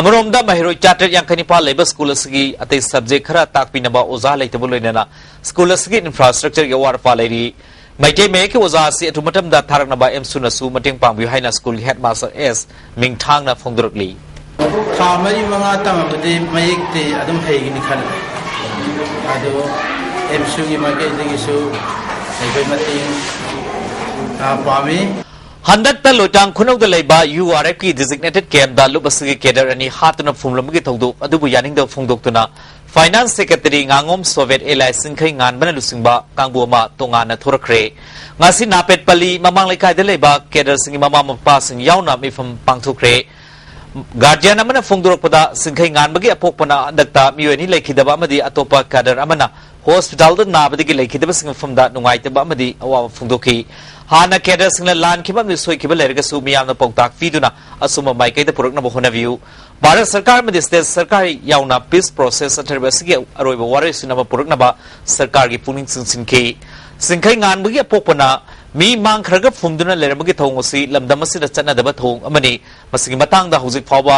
ꯑꯃꯔꯣꯝꯗ ꯃꯍꯩꯔꯣꯏ ꯆꯥꯇ꯭ꯔꯦꯠ ꯌꯥꯡꯈꯩ ꯅꯤꯄꯥꯟ ꯂꯩꯕ ꯁ꯭ꯀꯨꯜ ꯑꯁꯤꯒꯤ ꯑꯇꯩ ꯁꯕꯖꯦꯛ ꯈꯔ ꯇꯥꯛꯄꯤꯅꯕ ꯑꯣꯖꯥ ꯂꯩꯇꯕ ꯂꯣꯏꯅꯅ ꯁ꯭ꯀꯨꯜ ꯑꯁꯤꯒꯤ ꯏꯟꯐ꯭ꯔꯥꯁ꯭ꯇ꯭ꯔꯛꯆꯔꯒꯤ ꯑꯋꯥꯠ ꯑꯄꯥ ꯂꯩꯔꯤ꯫ ꯃꯩꯇꯩ ꯃꯌꯦꯛꯀꯤ ꯑꯣꯖꯥ ꯑꯁꯤ ꯑꯊꯨꯕ ꯃꯇꯝꯗ ꯊꯥꯔꯛꯅꯕ ꯑꯦꯝꯁꯨꯅꯁꯨ ꯃꯇꯦꯡ ꯄꯥꯡꯕꯤꯌꯨ ꯍꯥꯏꯅ ꯁ꯭ꯀꯨꯜꯒꯤ ꯍꯦꯗꯃꯥꯁꯇꯔ ꯑꯦꯁ ꯃꯤꯡꯊꯥꯡꯅ ꯐꯣꯡꯗꯣꯔꯛꯂꯤ꯫ ꯊꯥ ꯃꯔꯤ ꯃꯉꯥ ꯇꯝꯃꯕꯗꯤ ꯃꯌꯦꯛꯇꯤ ꯑꯗꯨꯝ ꯍꯩꯒꯅꯤ ꯈꯜꯂꯦ꯫ ꯑꯗꯨ ꯑꯦꯝꯁꯨꯒꯤ ꯃꯥꯏꯀꯩꯗꯒꯤꯁꯨ ꯑꯩꯈꯣꯏ ꯃꯇꯦꯡ, ꯑ, ꯄꯥꯝꯃꯤ꯫ ꯍꯟꯗꯛꯇ ꯂꯣꯏꯇꯥꯡ ꯈꯨꯅꯧꯗ ꯂꯩꯕ ꯌꯨ ꯑꯥꯔ ꯑꯦꯐꯀꯤ ꯗꯤꯖꯤꯒꯅꯦꯇꯦꯗ ꯀꯦꯝꯞꯇ ꯂꯨꯞ ꯑꯁꯤꯒꯤ ꯀꯦꯗꯔ ꯑꯅꯤ ꯍꯥꯠꯇꯨꯅ ꯐꯨꯝꯂꯝꯕꯒꯤ ꯊꯧꯗꯣꯛ ꯑꯗꯨꯕꯨ ꯌꯥꯅꯤꯡꯗꯕ ꯐꯣꯡꯗꯣꯛꯇꯨꯅ ꯐꯥꯏꯅꯥꯟꯁ ꯁꯦꯀ꯭ꯔꯦꯇꯔꯤ ꯉꯥꯉꯣꯝ ꯁꯣꯚꯦꯠ ꯑꯦꯂꯥꯏ ꯁꯤꯡꯈꯩ ꯉꯥꯟꯕꯅ ꯂꯨꯆꯤꯡꯕ ꯀꯥꯡꯕꯨ ꯑꯃ ꯇꯣꯉꯥꯟꯅ ꯊꯣꯔꯛꯈ꯭ꯔꯦ꯫ ꯉꯁꯤ ꯅꯥꯄꯦꯠꯄꯜꯂꯤ ꯃꯃꯥꯡ ꯂꯩꯀꯥꯏꯗ ꯂꯩꯕ ꯀꯦꯗꯔꯁꯤꯡꯒꯤ ꯃꯃꯥ ꯃꯄꯥꯁꯤꯡ ꯌꯥꯎꯅ ꯃꯤꯐꯝ ꯄꯥꯡꯊꯣꯛꯈ꯭ꯔꯦ꯫ ꯒꯥꯔꯗꯤꯌꯟ ꯑꯃꯅ ꯐꯣꯡꯗꯣꯔꯛꯄꯗ, ꯁꯤꯡꯈꯩ ꯉꯥꯟꯕꯒꯤ ꯑꯄꯣꯛꯄꯅ ꯍꯟꯗꯛꯇ ꯃꯤꯑꯣꯏ ꯑꯅꯤ ꯂꯩꯈꯤꯗꯕ ꯑꯃꯗꯤ ꯑꯇꯣꯞꯄ ꯀꯦꯗꯔ ꯑꯃꯅ ꯍꯣꯁꯄꯤꯇꯥꯜꯗ ꯅꯥꯕꯗꯒꯤ ꯂꯩꯈꯤꯗꯕꯁꯤꯡ ꯃꯐꯝꯗ ꯅꯨꯡꯉꯥꯏꯇꯕ ꯑꯃꯗꯤ ꯑꯋꯥꯕ ꯐꯣꯡꯗꯣꯛꯈꯤ꯫ ꯍꯥꯟꯅ ꯀꯦꯗꯔꯁꯤꯡꯅ ꯂꯥꯟꯈꯤꯕ ꯑꯃꯗꯤ ꯁꯣꯏꯈꯤꯕ ꯂꯩꯔꯒꯁꯨ ꯃꯤꯌꯥꯝꯅ ꯄꯥꯎꯇꯥꯛ ꯄꯤꯗꯨꯅ ꯑꯆꯨꯝꯕ ꯃꯥꯏꯀꯩꯗ ꯄꯨꯔꯛꯅꯕ ꯍꯣꯠꯅꯕꯤꯌꯨ꯫ ꯚꯥꯔꯠ ꯁꯔꯀꯥꯔ ꯑꯃꯗꯤ ꯁ꯭ꯇꯦꯠ ꯁꯔꯀꯥꯔ ꯌꯥꯎꯅ ꯄꯤꯁ ꯄ꯭ꯔꯣꯁꯦꯁ ꯆꯠꯊꯔꯤꯕ ꯑꯁꯤꯒꯤ ꯑꯔꯣꯏꯕ ꯋꯥꯔꯣꯏꯁꯤꯟ ꯑꯃ ꯄꯨꯔꯛꯅꯕ ꯁꯔꯀꯥꯔꯒꯤ ꯄꯨꯛꯅꯤꯡ ꯆꯤꯡꯁꯤꯟꯈꯤ꯫ ꯁꯤꯡꯈꯩ ꯉꯥꯟꯕꯒꯤ ꯑꯄꯣꯛꯄꯅ ꯃꯤ ꯃꯥꯡꯈ꯭ꯔꯒ ꯐꯨꯝꯗꯨꯅ ꯂꯩꯔꯝꯕꯒꯤ ꯊꯧꯑꯣꯡ ꯑꯁꯤ ꯂꯝꯗꯝ ꯑꯁꯤꯗ ꯆꯠꯅꯗꯕ ꯊꯧꯑꯣꯡ ꯑꯃꯅꯤ꯫ ꯃꯁꯤꯒꯤ ꯃꯇꯥꯡꯗ ꯍꯧꯖꯤꯛ ꯐꯥꯎꯕ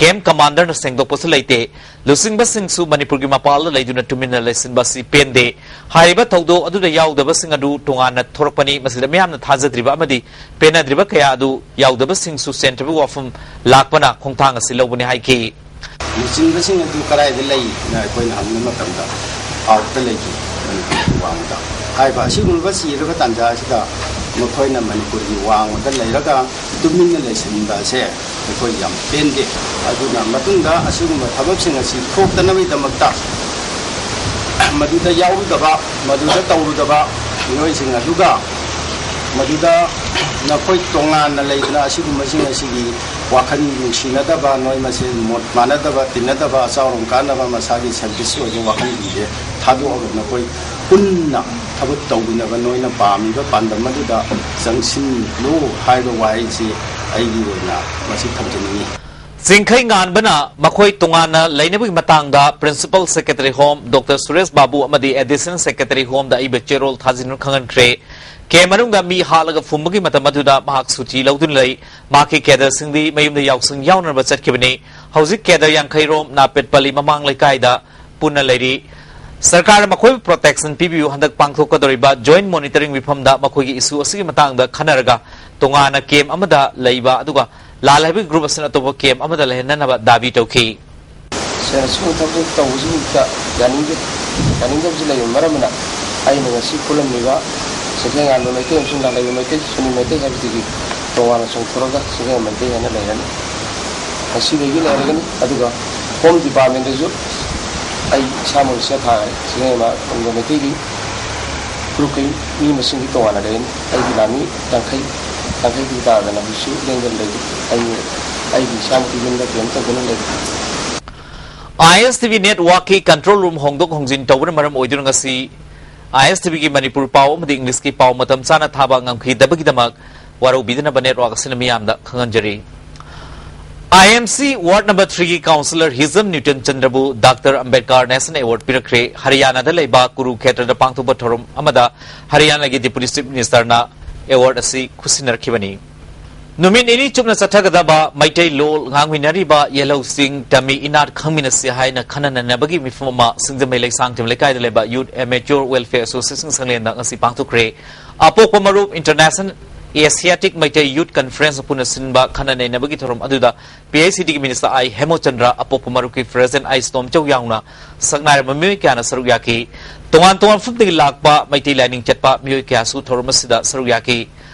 ꯀꯦꯝꯞ ꯀꯃꯥꯟꯗꯔꯅ ꯁꯦꯡꯗꯣꯛꯄꯁꯨ ꯂꯩꯇꯦ꯫ ꯂꯨꯆꯤꯡꯕꯁꯤꯡꯁꯨ ꯃꯅꯤꯄꯨꯔꯒꯤ ꯃꯄꯥꯜꯗ ꯂꯩꯗꯨꯅ ꯇꯨꯃꯤꯟꯅ ꯂꯩꯁꯤꯟꯕ ꯑꯁꯤ ꯄꯦꯟꯗꯦ꯫ ꯍꯥꯏꯔꯤꯕ ꯊꯧꯗꯣꯛ ꯑꯗꯨꯗ ꯌꯥꯎꯗꯕꯁꯤꯡ ꯑꯗꯨ ꯇꯣꯉꯥꯟꯅ ꯊꯣꯔꯛꯄꯅꯤ꯫ ꯃꯁꯤꯗ ꯃꯤꯌꯥꯝꯅ ꯊꯥꯖꯗ꯭ꯔꯤꯕ ꯑꯃꯗꯤ ꯄꯦꯟꯅꯗ꯭ꯔꯤꯕ ꯀꯌꯥ ꯑꯗꯨ ꯌꯥꯎꯗꯕꯁꯤꯡꯁꯨ ꯆꯦꯟꯗ꯭ꯔꯕ ꯋꯥꯐꯝ ꯂꯥꯛꯄꯅ ꯈꯣꯡꯊꯥꯡ ꯑꯁꯤ ꯂꯧꯕꯅꯤ ꯍꯥꯏꯈꯤ꯫ ꯂꯨꯆꯤꯡꯕꯁꯤꯡ ꯑꯗꯨ ꯀꯗꯥꯏꯗ ꯂꯩꯅ ꯑꯩꯈꯣꯏꯅ ꯍꯪꯕ ꯃꯇꯝꯗ ꯑꯥꯎꯠꯇ ꯂꯩꯈꯤ, ꯃꯅꯤꯄꯨꯔꯒꯤ ꯋꯥꯡꯃꯗ꯫ ꯍꯥꯏꯕ ꯑꯁꯤꯒꯨꯝꯂꯕ ꯆꯤꯔꯕ ꯇꯥꯟꯖꯥ ꯑꯁꯤꯗ ꯃꯈꯣꯏꯅ ꯃꯅꯤꯄꯨꯔꯒꯤ ꯋꯥꯡꯃꯗ ꯂꯩꯔꯒ ꯇꯨꯃꯤꯟꯅ ꯂꯩꯁꯤꯟꯕ ꯑꯁꯦ ꯑꯩꯈꯣꯏ ꯌꯥꯝ ꯄꯦꯟꯗꯦ꯫ ꯑꯗꯨꯅ ꯃꯇꯨꯡꯗ ꯑꯁꯤꯒꯨꯝꯕ ꯊꯕꯛꯁꯤꯡ ꯑꯁꯤ ꯊꯣꯛꯇꯅꯕꯒꯤꯗꯃꯛꯇ ꯃꯗꯨꯗ ꯌꯥꯎꯔꯨꯗꯕ, ꯃꯗꯨꯗ ꯇꯧꯔꯨꯗꯕ ꯃꯤꯑꯣꯏꯁꯤꯡ ꯑꯗꯨꯒ ꯃꯗꯨꯗ ꯅꯈꯣꯏ ꯇꯣꯉꯥꯟꯅ ꯂꯩꯗꯅ ꯑꯁꯤꯒꯨꯝꯕꯁꯤꯡ ꯑꯁꯤꯒꯤ ꯋꯥꯈꯜ ꯅꯨꯡꯁꯤꯅꯗꯕ, ꯅꯣꯏ ꯃꯁꯦꯟ ꯃꯣꯠ ꯃꯥꯟꯅꯗꯕ, ꯇꯤꯟꯅꯗꯕ, ꯑꯆꯥꯎꯔꯣꯝ ꯀꯥꯟꯅꯕ, ꯃꯁꯥꯒꯤ ꯁꯦꯜꯐꯤꯁ ꯑꯣꯏꯕ ꯋꯥꯈꯜꯁꯤꯡꯁꯦ ꯊꯥꯗꯣꯛꯑꯒ ꯅꯈꯣꯏ ꯄꯨꯟꯅ ꯊꯕꯛ ꯇꯧꯃꯤꯟꯅꯕ, ꯅꯣꯏꯅ ꯄꯥꯝꯃꯤꯕ ꯄꯥꯟꯗꯝ ꯑꯗꯨꯗ ꯆꯪꯁꯤꯜꯂꯨ ꯍꯥꯏꯕ ꯋꯥꯍꯩꯁꯤ ꯑꯩꯒꯤ ꯑꯣꯏꯅ ꯃꯁꯤ ꯊꯝꯖꯅꯤꯡꯏ꯫ ꯆꯤꯡꯈꯩ ꯉꯥꯟꯕꯅ ꯃꯈꯣꯏ ꯇꯣꯉꯥꯟꯅ ꯂꯩꯅꯕꯒꯤ ꯃꯇꯥꯡꯗ Principal Secretary Home Doctor Suresh ꯕꯥꯕꯨ ꯑꯃꯗꯤ Additional Secretary Homeꯗ ꯏꯕ ꯆꯦꯔꯣꯜ ꯊꯥꯖꯤꯟꯗꯨꯅ ꯈꯪꯍꯟꯈ꯭ꯔꯦ꯫ ꯀꯦꯝ ꯃꯅꯨꯡꯗ ꯃꯤ ꯍꯥꯠꯂꯒ ꯐꯨꯝꯕꯒꯤ ꯃꯇꯝ ꯑꯗꯨꯗ ꯃꯍꯥꯛ ꯁꯨꯇꯤ ꯂꯧꯗꯨꯅ ꯂꯩ꯫ ꯃꯍꯥꯛꯀꯤ cadreꯁꯤꯡꯗꯤ ꯃꯌꯨꯝꯗ ꯌꯥꯎꯁꯪ ꯌꯥꯎꯅꯅꯕ ꯆꯠꯈꯤꯕꯅꯤ꯫ ꯍꯧꯖꯤꯛ cadre ꯌꯥꯡꯈꯩ ꯔꯣꯝ ꯅꯥꯄꯦꯠꯄꯜꯂꯤ ꯃꯃꯥꯡ ꯂꯩꯀꯥꯏꯗ ꯄꯨꯟꯅ ꯂꯩꯔꯤ꯫ ꯁꯔꯀꯥꯔꯅ ꯃꯈꯣꯏꯕꯨ protection ꯄꯤꯕꯤꯌꯨ꯫ ꯍꯟꯗꯛ ꯄꯥꯡꯊꯣꯛꯀꯗꯧꯔꯤꯕ joint monitoring ꯃꯤꯐꯝꯗ ꯃꯈꯣꯏꯒꯤ issue ꯑꯁꯤꯒꯤ ꯃꯇꯥꯡꯗ ꯈꯟꯅꯔꯒ ꯇꯣꯉꯥꯟꯅ ꯀꯦꯝ ꯑꯃꯗ ꯂꯩꯕ ꯑꯗꯨꯒ ꯂꯥꯜ ꯍꯥꯏꯕꯒꯤ group ꯑꯁꯤꯅ ꯑꯇꯣꯞꯄ ꯀꯦꯝ ꯑꯃꯗ ꯂꯩꯍꯟꯅꯅꯕ ꯗꯥꯕꯤ ꯇꯧꯈꯤ꯫ ꯁꯦꯟ ꯑꯁꯤꯒꯨꯝꯕ ꯊꯕꯛ ꯇꯧꯕꯁꯤꯃꯛꯇ ꯌꯥꯅꯤꯡꯗꯦ꯫ ꯌꯥꯅꯤꯡꯗꯕꯁꯤ ꯂꯩꯕ ꯃꯔꯝ ꯑꯃꯅ ꯑꯩꯅ ꯉꯁꯤ ꯄꯨꯜꯂꯝꯂꯤꯕ ꯁꯤꯡꯈꯩ ꯉꯥꯟꯕ ꯃꯩꯇꯩ ꯑꯃꯁꯨꯡ ꯂꯥꯜꯍꯩꯕ ꯃꯩꯇꯩ, ꯁꯨꯅꯤ ꯃꯩꯇꯩ ꯍꯥꯏꯕꯁꯤꯗꯒꯤ ꯇꯣꯉꯥꯟꯅ ꯆꯣꯡꯊꯣꯔꯒ ꯁꯤꯡꯈꯩ ꯃꯩꯇꯩ ꯍꯥꯏꯅ ꯂꯩꯔꯅꯤ꯫ ꯉꯁꯤꯗꯒꯤ ꯂꯩꯔꯒꯅꯤ꯫ ꯑꯗꯨꯒ Home Departmentꯗꯁꯨ ꯑꯩ ꯏꯁꯥꯃꯛ ꯆꯦ ꯊꯥꯈ꯭ꯔꯦ꯫ ꯁꯤꯡꯈꯩ ꯃꯩꯇꯩꯒꯤ groupꯀꯤ ꯃꯤ ꯃꯁꯤꯡꯗꯤ ꯇꯣꯉꯥꯟꯅ ꯂꯩꯔꯅꯤ꯫ ꯑꯩꯒꯤ ꯂꯥꯟꯃꯤ ꯌꯥꯡꯈꯩ, ꯌꯥꯡꯈꯩꯗꯒꯤ ꯇꯥꯗꯅ ꯍꯧꯖꯤꯛꯁꯨ ꯂꯦꯡꯗꯅ ꯂꯩꯔꯤ꯫ ꯑꯩ, ꯑꯩꯒꯤ ꯏꯁꯥꯃꯛꯀꯤ ꯌꯨꯝꯗ ꯀꯦꯝ ꯇꯧꯗꯨꯅ ꯂꯩꯔꯤ꯫ ISTV networkꯀꯤ control room ꯍꯣꯡꯗꯣꯛ ꯍꯣꯡꯖꯤꯟ ꯇꯧꯕꯅ ꯃꯔꯝ ꯑꯣꯏꯗꯨꯅ ꯉꯁꯤ ISTVꯒꯤ ꯃꯅꯤꯄꯨꯔ ꯄꯥꯎ ꯑꯃꯗꯤ Englishꯀꯤ ꯄꯥꯎ ꯃꯇꯝ ꯆꯥꯅ ꯊꯥꯕ ꯉꯝꯈꯤꯗꯕꯒꯤꯗꯃꯛ ꯋꯥꯔꯧꯕꯤꯗꯅꯕ network ꯑꯁꯤꯅ ꯃꯤꯌꯥꯝꯗ ꯈꯪꯍꯟꯖꯔꯤ꯫ IMC ward number threeꯒꯤ councillor ꯍꯤꯖꯝ ꯅ꯭ꯌꯨꯇꯟ ꯆꯟꯗ꯭ꯔꯕꯨ Doctor Ambedkar National Award ꯄꯤꯔꯛꯈ꯭ꯔꯦ꯫ ꯍꯔꯤꯌꯥꯅꯥꯗ ꯂꯩꯕ ꯀꯨꯔꯨꯈꯦꯇ꯭ꯔꯗ ꯄꯥꯡꯊꯣꯛꯄ ꯊꯧꯔꯝ ꯑꯃꯗ ꯍꯔꯤꯌꯥꯅꯥꯒꯤ Deputy Chief Ministerꯅ award ꯑꯁꯤ ꯈꯨꯠꯁꯤꯟꯅꯔꯛꯈꯤꯕꯅꯤ꯫ ꯅꯨꯃꯤꯠ ꯅꯤꯅꯤ ꯆꯨꯞꯅ ꯆꯠꯊꯒꯗꯕ ꯃꯩꯇꯩ ꯂꯣꯜ ꯉꯥꯡꯃꯤꯟꯅꯔꯤꯕ ꯌꯦꯜꯍꯧ ꯆꯤꯡ ꯇꯝꯃꯤ ꯏꯅꯥꯠ ꯈꯪꯃꯤꯟꯅꯁꯤ ꯍꯥꯏꯅ ꯈꯟꯅ ꯅꯩꯅꯕꯒꯤ ꯃꯤꯐꯝ ꯑꯃ ꯁꯤꯡꯖꯃꯩ ꯂꯩꯁꯥꯡꯊꯦꯝ ꯂꯩꯀꯥꯏꯗ ꯂꯩꯕ Youth Amateur Welfare Association ꯁꯪꯂꯦꯟꯗ ꯉꯁꯤ ꯄꯥꯡꯊꯣꯛꯈ꯭ꯔꯦ꯫ ꯑꯄꯣꯛꯄ ꯃꯔꯨꯞ International Asiatic Meitei Youth Conference ꯄꯨꯟꯅ ꯁꯤꯟꯕ ꯈꯟꯅ ꯅꯩꯅꯕꯒꯤ ꯊꯧꯔꯝ ꯑꯗꯨꯗ PHEDꯒꯤ Minister I ꯍꯦꯃꯣꯆꯟꯗ꯭ꯔ, ꯑꯄꯣꯛꯄ ꯃꯔꯨꯞꯀꯤ President I ꯁ꯭ꯇꯣꯝꯆꯧ ꯌꯥꯎꯅ ꯁꯛꯅꯥꯏꯔꯕ ꯃꯤꯑꯣꯏ ꯀꯌꯥꯅ ꯁꯔꯨꯛ ꯌꯥꯈꯤ꯫ ꯇꯣꯉꯥꯟ ꯇꯣꯉꯥꯟꯕ ꯃꯐꯝꯗꯒꯤ ꯂꯥꯛꯄ ꯃꯩꯇꯩ ꯂꯥꯏꯅꯤꯡ ꯆꯠꯄ ꯃꯤꯑꯣꯏ ꯀꯌꯥꯁꯨ ꯊꯧꯔꯝ ꯑꯁꯤꯗ ꯁꯔꯨꯛ ꯌꯥꯈꯤ꯫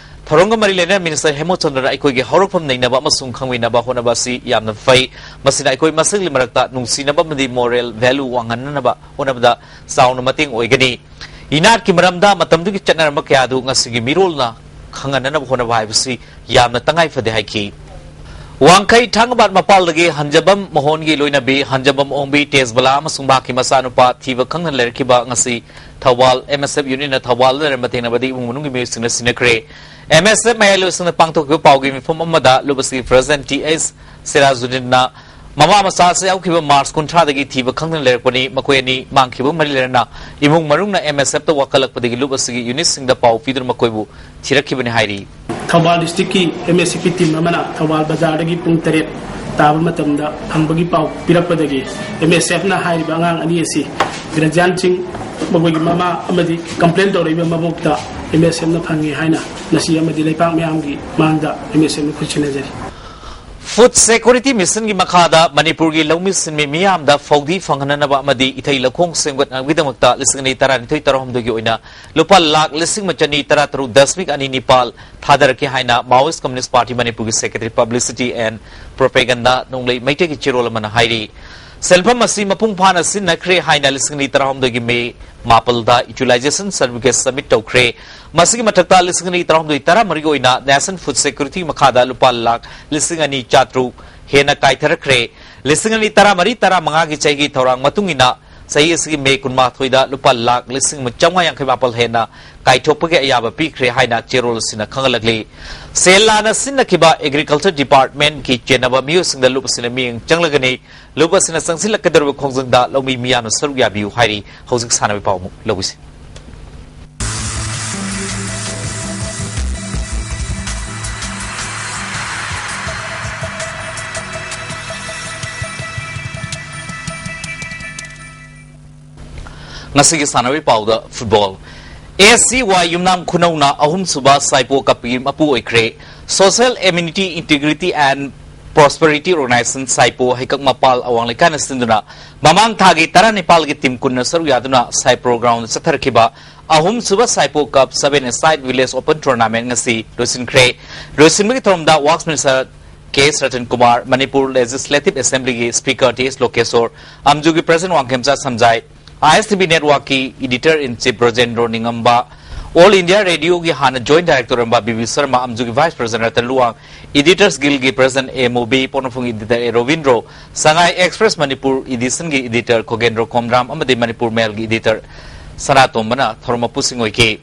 ꯊꯧꯔꯝꯒ ꯃꯔꯤ ꯂꯩꯅꯅ Minister ꯍꯦꯃꯣꯆꯟꯗ꯭ꯔꯅ ꯑꯩꯈꯣꯏꯒꯤ ꯍꯧꯔꯛꯐꯝ ꯅꯩꯅꯕ ꯑꯃꯁꯨꯡ ꯈꯪꯃꯤꯟꯅꯕ ꯍꯣꯠꯅꯕ ꯑꯁꯤ ꯌꯥꯝꯅ ꯐꯩ꯫ ꯃꯁꯤꯅ ꯑꯩꯈꯣꯏ ꯃꯁꯦꯜꯒꯤ ꯃꯔꯛꯇ ꯅꯨꯡꯁꯤꯅꯕ ꯑꯃꯗꯤ moral value ꯋꯥꯡꯍꯟꯅꯅꯕ ꯍꯣꯠꯅꯕꯗ ꯆꯥꯎꯅ ꯃꯇꯦꯡ ꯑꯣꯏꯒꯅꯤ꯫ ꯏꯅꯥꯠꯀꯤ ꯃꯔꯝꯗ ꯃꯇꯝꯗꯨꯒꯤ ꯆꯠꯅꯔꯝꯕ ꯀꯌꯥ ꯑꯗꯨ ꯉꯁꯤꯒꯤ ꯃꯤꯔꯣꯜꯅ ꯈꯪꯍꯟꯅꯅꯕ ꯍꯣꯠꯅꯕ ꯍꯥꯏꯕꯁꯤ ꯌꯥꯝꯅ ꯇꯉꯥꯏ ꯐꯗꯦ ꯍꯥꯏꯈꯤ꯫ ꯋꯥꯡꯈꯩ ꯊꯥꯡꯒꯕꯥꯠ ꯃꯄꯥꯜꯗꯒꯤ ꯍꯟꯖꯕꯝ ꯃꯣꯍꯣꯟꯒꯤ ꯂꯣꯏꯅꯕꯤ ꯍꯟꯖꯕꯝ ꯑꯣꯡꯕꯤ ꯇꯦꯖꯕꯂꯥ ꯑꯃꯁꯨꯡ ꯃꯍꯥꯛꯀꯤ ꯃꯆꯥꯅꯨꯄꯥ ꯊꯤꯕ ꯈꯪꯗꯅ ꯂꯩꯔꯛꯈꯤꯕ ꯉꯁꯤ ꯊꯧꯕꯥꯜ MSF unitꯅ ꯊꯧꯕꯥꯜꯗ ꯂꯩꯔꯝꯕ ꯊꯦꯡꯅꯕꯗ ꯏꯃꯨꯡ ꯃꯅꯨꯡꯒꯤ ꯃꯤꯑꯣꯏꯁꯤꯡꯅ ꯁꯤꯟꯅꯈ꯭ꯔꯦ꯫ ꯑꯦꯝ ꯑꯦꯁ ꯑꯦꯐ ꯃꯌꯥꯏꯂꯣꯏꯁꯪꯗ ꯄꯥꯡꯊꯣꯛꯈꯤꯕ ꯄꯥꯎꯒꯤ ꯃꯤꯐꯝ ꯑꯃꯗ ꯂꯨꯞ ꯑꯁꯤꯒꯤ ꯄ꯭ꯔꯁꯤꯗꯦꯟꯠ ꯇꯤ ꯑꯩꯆ ꯁꯤꯔꯥꯖꯨꯗꯤꯟꯅ ꯃꯃꯥ ꯃꯆꯥ ꯑꯁꯤ ꯍꯧꯈꯤꯕ ꯃꯥꯔꯆ ꯀꯨꯟꯊ꯭ꯔꯥꯗꯒꯤ ꯊꯤꯕ ꯈꯪꯗꯅ ꯂꯩꯔꯛꯄꯅꯤ, ꯃꯈꯣꯏ ꯑꯅꯤ ꯃꯥꯡꯈꯤꯕ ꯃꯔꯤ ꯂꯩꯅꯅ ꯏꯃꯨꯡ ꯃꯅꯨꯡꯅ ꯑꯦꯝ ꯑꯦꯁ ꯑꯦꯐꯇ ꯋꯥꯀꯠꯂꯛꯄꯗꯒꯤ ꯂꯨꯞ ꯑꯁꯤꯒꯤ ꯌꯨꯅꯤꯠꯁꯤꯡꯗ ꯄꯥꯎ ꯄꯤꯗꯨꯅ ꯃꯈꯣꯏꯕꯨ ꯊꯤꯔꯛꯈꯤꯕꯅꯤ ꯍꯥꯏꯔꯤ꯫ ꯊꯧꯕꯥꯜ ꯗꯤꯁꯇ꯭ꯔꯤꯛꯀꯤ ꯑꯦꯝ ꯑꯦꯁ ꯁꯤ ꯄꯤ ꯇꯤꯝ ꯑꯃꯅ ꯊꯧꯕꯥꯜ ꯕꯖꯥꯔꯗꯒꯤ ꯄꯨꯡ ꯇꯔꯦꯠ ꯇꯥꯕ ꯃꯇꯝꯗ ꯐꯪꯕꯒꯤ ꯄꯥꯎ ꯄꯤꯔꯛꯄꯗꯒꯤ ꯑꯦꯝ ꯑꯦꯁ ꯑꯦꯐꯅ ꯍꯥꯏꯔꯤꯕ ꯑꯉꯥꯡ ꯑꯅꯤ ꯑꯁꯤ ꯒ꯭ꯔꯦꯖꯨꯋꯦꯠꯁꯤꯡ, ꯃꯈꯣꯏꯒꯤ ꯃꯃꯥ ꯑꯃꯗꯤ ꯀꯝꯄ꯭ꯂꯦꯟ ꯇꯧꯔꯛꯏꯕ ꯃꯕꯣꯛꯇ ꯑꯦꯝ ꯑꯦꯁ ꯑꯦꯐꯅ ꯐꯪꯉꯤ ꯍꯥꯏꯅ ꯉꯁꯤ ꯑꯃꯗꯤ ꯂꯩꯕꯥꯛ ꯃꯤꯌꯥꯝꯒꯤ ꯃꯥꯡꯗ ꯑꯦꯝ ꯑꯦꯁ ꯑꯦꯐꯅ ꯈꯨꯠꯁꯤꯟꯅꯖꯔꯤ꯫ ꯐꯨꯗ ꯁꯦꯀ꯭ꯌꯨꯔꯤꯇꯤ ꯃꯤꯁꯟꯒꯤ ꯃꯈꯥꯗ ꯃꯅꯤꯄꯨꯔꯒꯤ ꯂꯧꯃꯤ ꯁꯤꯟꯃꯤ ꯃꯤꯌꯥꯝꯗ ꯐꯧꯗꯤ ꯐꯪꯍꯟꯅꯅꯕ ꯑꯃꯗꯤ ꯏꯊꯩ ꯂꯧꯈꯣꯡ ꯁꯦꯝꯒꯠꯅꯕꯒꯤꯗꯃꯛꯇ ꯂꯤꯁꯤꯡ ꯑꯅꯤ ꯇꯔꯥꯅꯤꯊꯣꯏ ꯇꯔꯥꯍꯨꯝꯗꯣꯏꯒꯤ ꯑꯣꯏꯅ ꯂꯨꯄꯥ ꯂꯥꯈ ꯂꯤꯁꯤꯡ ꯑꯃ ꯆꯅꯤ ꯇꯔꯥꯇꯔꯨꯛ ꯗꯁꯃꯤꯛ ꯑꯅꯤ ꯅꯤꯄꯥꯜ ꯊꯥꯗꯔꯛꯀꯦ ꯍꯥꯏꯅ Maoist Communist Party ꯃꯅꯤꯄꯨꯔꯒꯤ ꯁꯦꯀ꯭ꯔꯦꯇꯔꯤ ꯄꯕ꯭ꯂꯤꯁꯤꯇꯤ ꯑꯦꯟ ꯄ꯭ꯔꯣꯄꯦꯒꯟꯗꯥ ꯅꯣꯡꯂꯩ ꯃꯩꯇꯩꯒꯤ ꯆꯦꯔꯣꯜ ꯑꯃꯅ ꯍꯥꯏꯔꯤ꯫ ꯁꯦꯟꯐꯝ ꯑꯁꯤ ꯃꯄꯨꯡ ꯐꯥꯅ ꯁꯤꯖꯤꯟꯅꯈ꯭ꯔꯦ ꯍꯥꯏꯅ ꯂꯤꯁꯤꯡ ꯑꯅꯤ ꯇꯔꯥꯍꯨꯝꯗꯣꯏꯒꯤ ꯃꯦ ꯃꯥꯄꯜꯗ ꯌꯨꯇꯤꯂꯥꯏꯖꯦꯁꯟ ꯁꯔꯇꯤꯐꯤꯀꯦꯠ ꯁꯕꯃꯤꯠ ꯇꯧꯈ꯭ꯔꯦ꯫ ꯃꯁꯤꯒꯤ ꯃꯊꯛꯇ ꯂꯤꯁꯤꯡ ꯑꯅꯤ ꯇꯔꯥꯍꯨꯝꯗꯣꯏ ꯇꯔꯥꯃꯔꯤꯒꯤ ꯑꯣꯏꯅ ꯅꯦꯁꯅꯦꯜ ꯐꯨꯗ ꯁꯦꯀ꯭ꯌꯨꯔꯤꯇꯤ ꯃꯈꯥꯗ ꯂꯨꯄꯥ ꯂꯥꯈ ꯂꯤꯁꯤꯡ ꯑꯅꯤ ꯆꯥꯇ꯭ꯔꯨꯛ ꯍꯦꯟꯅ ꯀꯥꯏꯊꯔꯛꯈ꯭ꯔꯦ꯫ ꯂꯤꯁꯤꯡ ꯑꯅꯤ ꯇꯔꯥꯃꯔꯤ ꯇꯔꯥꯃꯉꯥꯒꯤ ꯆꯍꯤꯒꯤ ꯊꯧꯔꯥꯡ ꯃꯇꯨꯡ ꯏꯟꯅ ꯆꯍꯤ ꯑꯁꯤꯒꯤ ꯃꯦ ꯀꯨꯟꯃꯥꯊꯣꯏꯗ ꯂꯨꯄꯥ ꯂꯥꯈ ꯂꯤꯁꯤꯡ ꯑꯃ ꯆꯥꯝꯃꯉꯥ ꯌꯥꯡꯈꯩ ꯃꯥꯄꯜ ꯍꯦꯟꯅ ꯀꯥꯏꯊꯣꯛꯄꯒꯤ ꯑꯌꯥꯕ ꯄꯤꯈ꯭ꯔꯦ ꯍꯥꯏꯅ ꯆꯦꯔꯣꯜ ꯑꯁꯤꯅ ꯈꯪꯍꯜꯂꯛꯂꯤ꯫ ꯁꯦꯜ ꯂꯥꯟꯅ ꯁꯤꯖꯤꯟꯅꯈꯤꯕ ꯑꯦꯒ꯭ꯔꯤꯀꯜꯆꯔ ꯗꯤꯄꯥꯔꯠꯃꯦꯟꯠꯀꯤ ꯆꯦꯟꯅꯕ ꯃꯤꯑꯣꯏꯁꯤꯡꯗ ꯂꯨꯞ ꯑꯁꯤꯅ ꯃꯤꯠꯌꯦꯡ ꯆꯪꯂꯒꯅꯤ꯫ ꯂꯨꯞ ꯑꯁꯤꯅ ꯆꯪꯁꯤꯜꯂꯛꯀꯗꯧꯔꯤꯕ ꯈꯣꯡꯖꯪꯗ ꯂꯧꯃꯤ ꯃꯤꯌꯥꯝꯅ ꯁꯔꯨꯛ ꯌꯥꯕꯤꯌꯨ ꯍꯥꯏꯔꯤ꯫ ꯍꯧꯖꯤꯛ ꯁꯥꯟꯅꯕꯒꯤ ꯄꯥꯎ ꯑꯃꯨꯛ ꯂꯧꯕꯤꯁꯤ꯫ ꯉꯁꯤꯒꯤ ꯁꯥꯟꯅꯕꯒꯤ ꯄꯥꯎꯗ ꯐꯨꯠꯕꯣꯜ꯫ ꯑꯦ ꯁꯤ ꯋꯥꯏ ꯌꯨꯝꯅꯥꯝ ꯈꯨꯅꯧꯅ ꯑꯍꯨꯝꯁꯨꯕ ꯁꯥꯏꯄꯣ ꯀꯞꯀꯤ ꯃꯄꯨ ꯑꯣꯏꯈ꯭ꯔꯦ꯫ Social Amenity, Integrity and Prosperity Organization ꯁꯥꯏꯄꯣ ꯍꯩꯀꯛ ꯃꯄꯥꯜ ꯑꯋꯥꯡ ꯂꯩꯀꯥꯏꯅ ꯁꯤꯟꯗꯨꯅ ꯃꯃꯥꯡ ꯊꯥꯒꯤ ꯇꯔꯥꯅꯤꯄꯥꯜꯒꯤ ꯇꯤꯝ ꯀꯨꯟꯅ ꯁꯔꯨꯛ ꯌꯥꯗꯨꯅ ꯁꯥꯏꯄꯣ ꯒ꯭ꯔꯥꯎꯟꯗ ꯆꯠꯊꯔꯛꯈꯤꯕ ꯑꯍꯨꯝꯁꯨꯕ ꯁꯥꯏꯄꯣ ꯀꯞ Seven Aside Village Open Tournament ꯉꯁꯤ ꯂꯣꯏꯁꯤꯟꯈ꯭ꯔꯦ꯫ ꯂꯣꯏꯁꯤꯟꯕꯒꯤ ꯊꯧꯔꯝꯗ works minister K S Ratan Kumar, Manipur legislative ꯑꯦꯁꯦꯝꯕ꯭ꯂꯤꯒꯤ ꯁ꯭ꯄꯤꯀꯔ ꯇꯤ ꯑꯦꯁ ꯂꯣꯀꯦꯁꯣꯔ, ꯑꯝꯖꯨꯒꯤ president Wangkhemcha Samjai, I S T V ꯅꯦꯠꯋꯥꯔꯛꯀꯤ editor in chief Brajendro Ningomba, all India ꯔꯦꯗꯤꯑꯣꯒꯤ ꯍꯥꯟꯅ ꯖꯣꯏꯟꯠ ꯗꯥꯏꯔꯦꯛꯇꯔ ꯑꯣꯏꯔꯝꯕ ꯕꯤ ꯕꯤ ꯁꯔꯃ, ꯑꯝꯖꯨꯒꯤ vice president Ratan Luwang, editors ꯒꯤꯜꯒꯤ ꯄ꯭ꯔꯦꯁꯤꯗꯦꯟꯠ ꯑꯦ ꯃꯨꯕꯤ, ꯄꯣꯛꯅꯐꯝꯒꯤ editor A Robindro, Sangai express Manipur ꯏꯗꯤꯁꯟꯒꯤ ꯏꯗꯤꯇꯔ ꯈꯣꯒꯦꯟꯗ꯭ꯔꯣ ꯀꯣꯝꯗ꯭ꯔꯥꯝ ꯑꯃꯗꯤ ꯃꯅꯤꯄꯨꯔ ꯃꯦꯜꯒꯤ ꯏꯗꯤꯇꯔ ꯁꯅꯥꯇꯣꯝꯕꯅ ꯊꯧꯔꯝ ꯃꯄꯨꯁꯤꯡ ꯑꯣꯏꯈꯤ꯫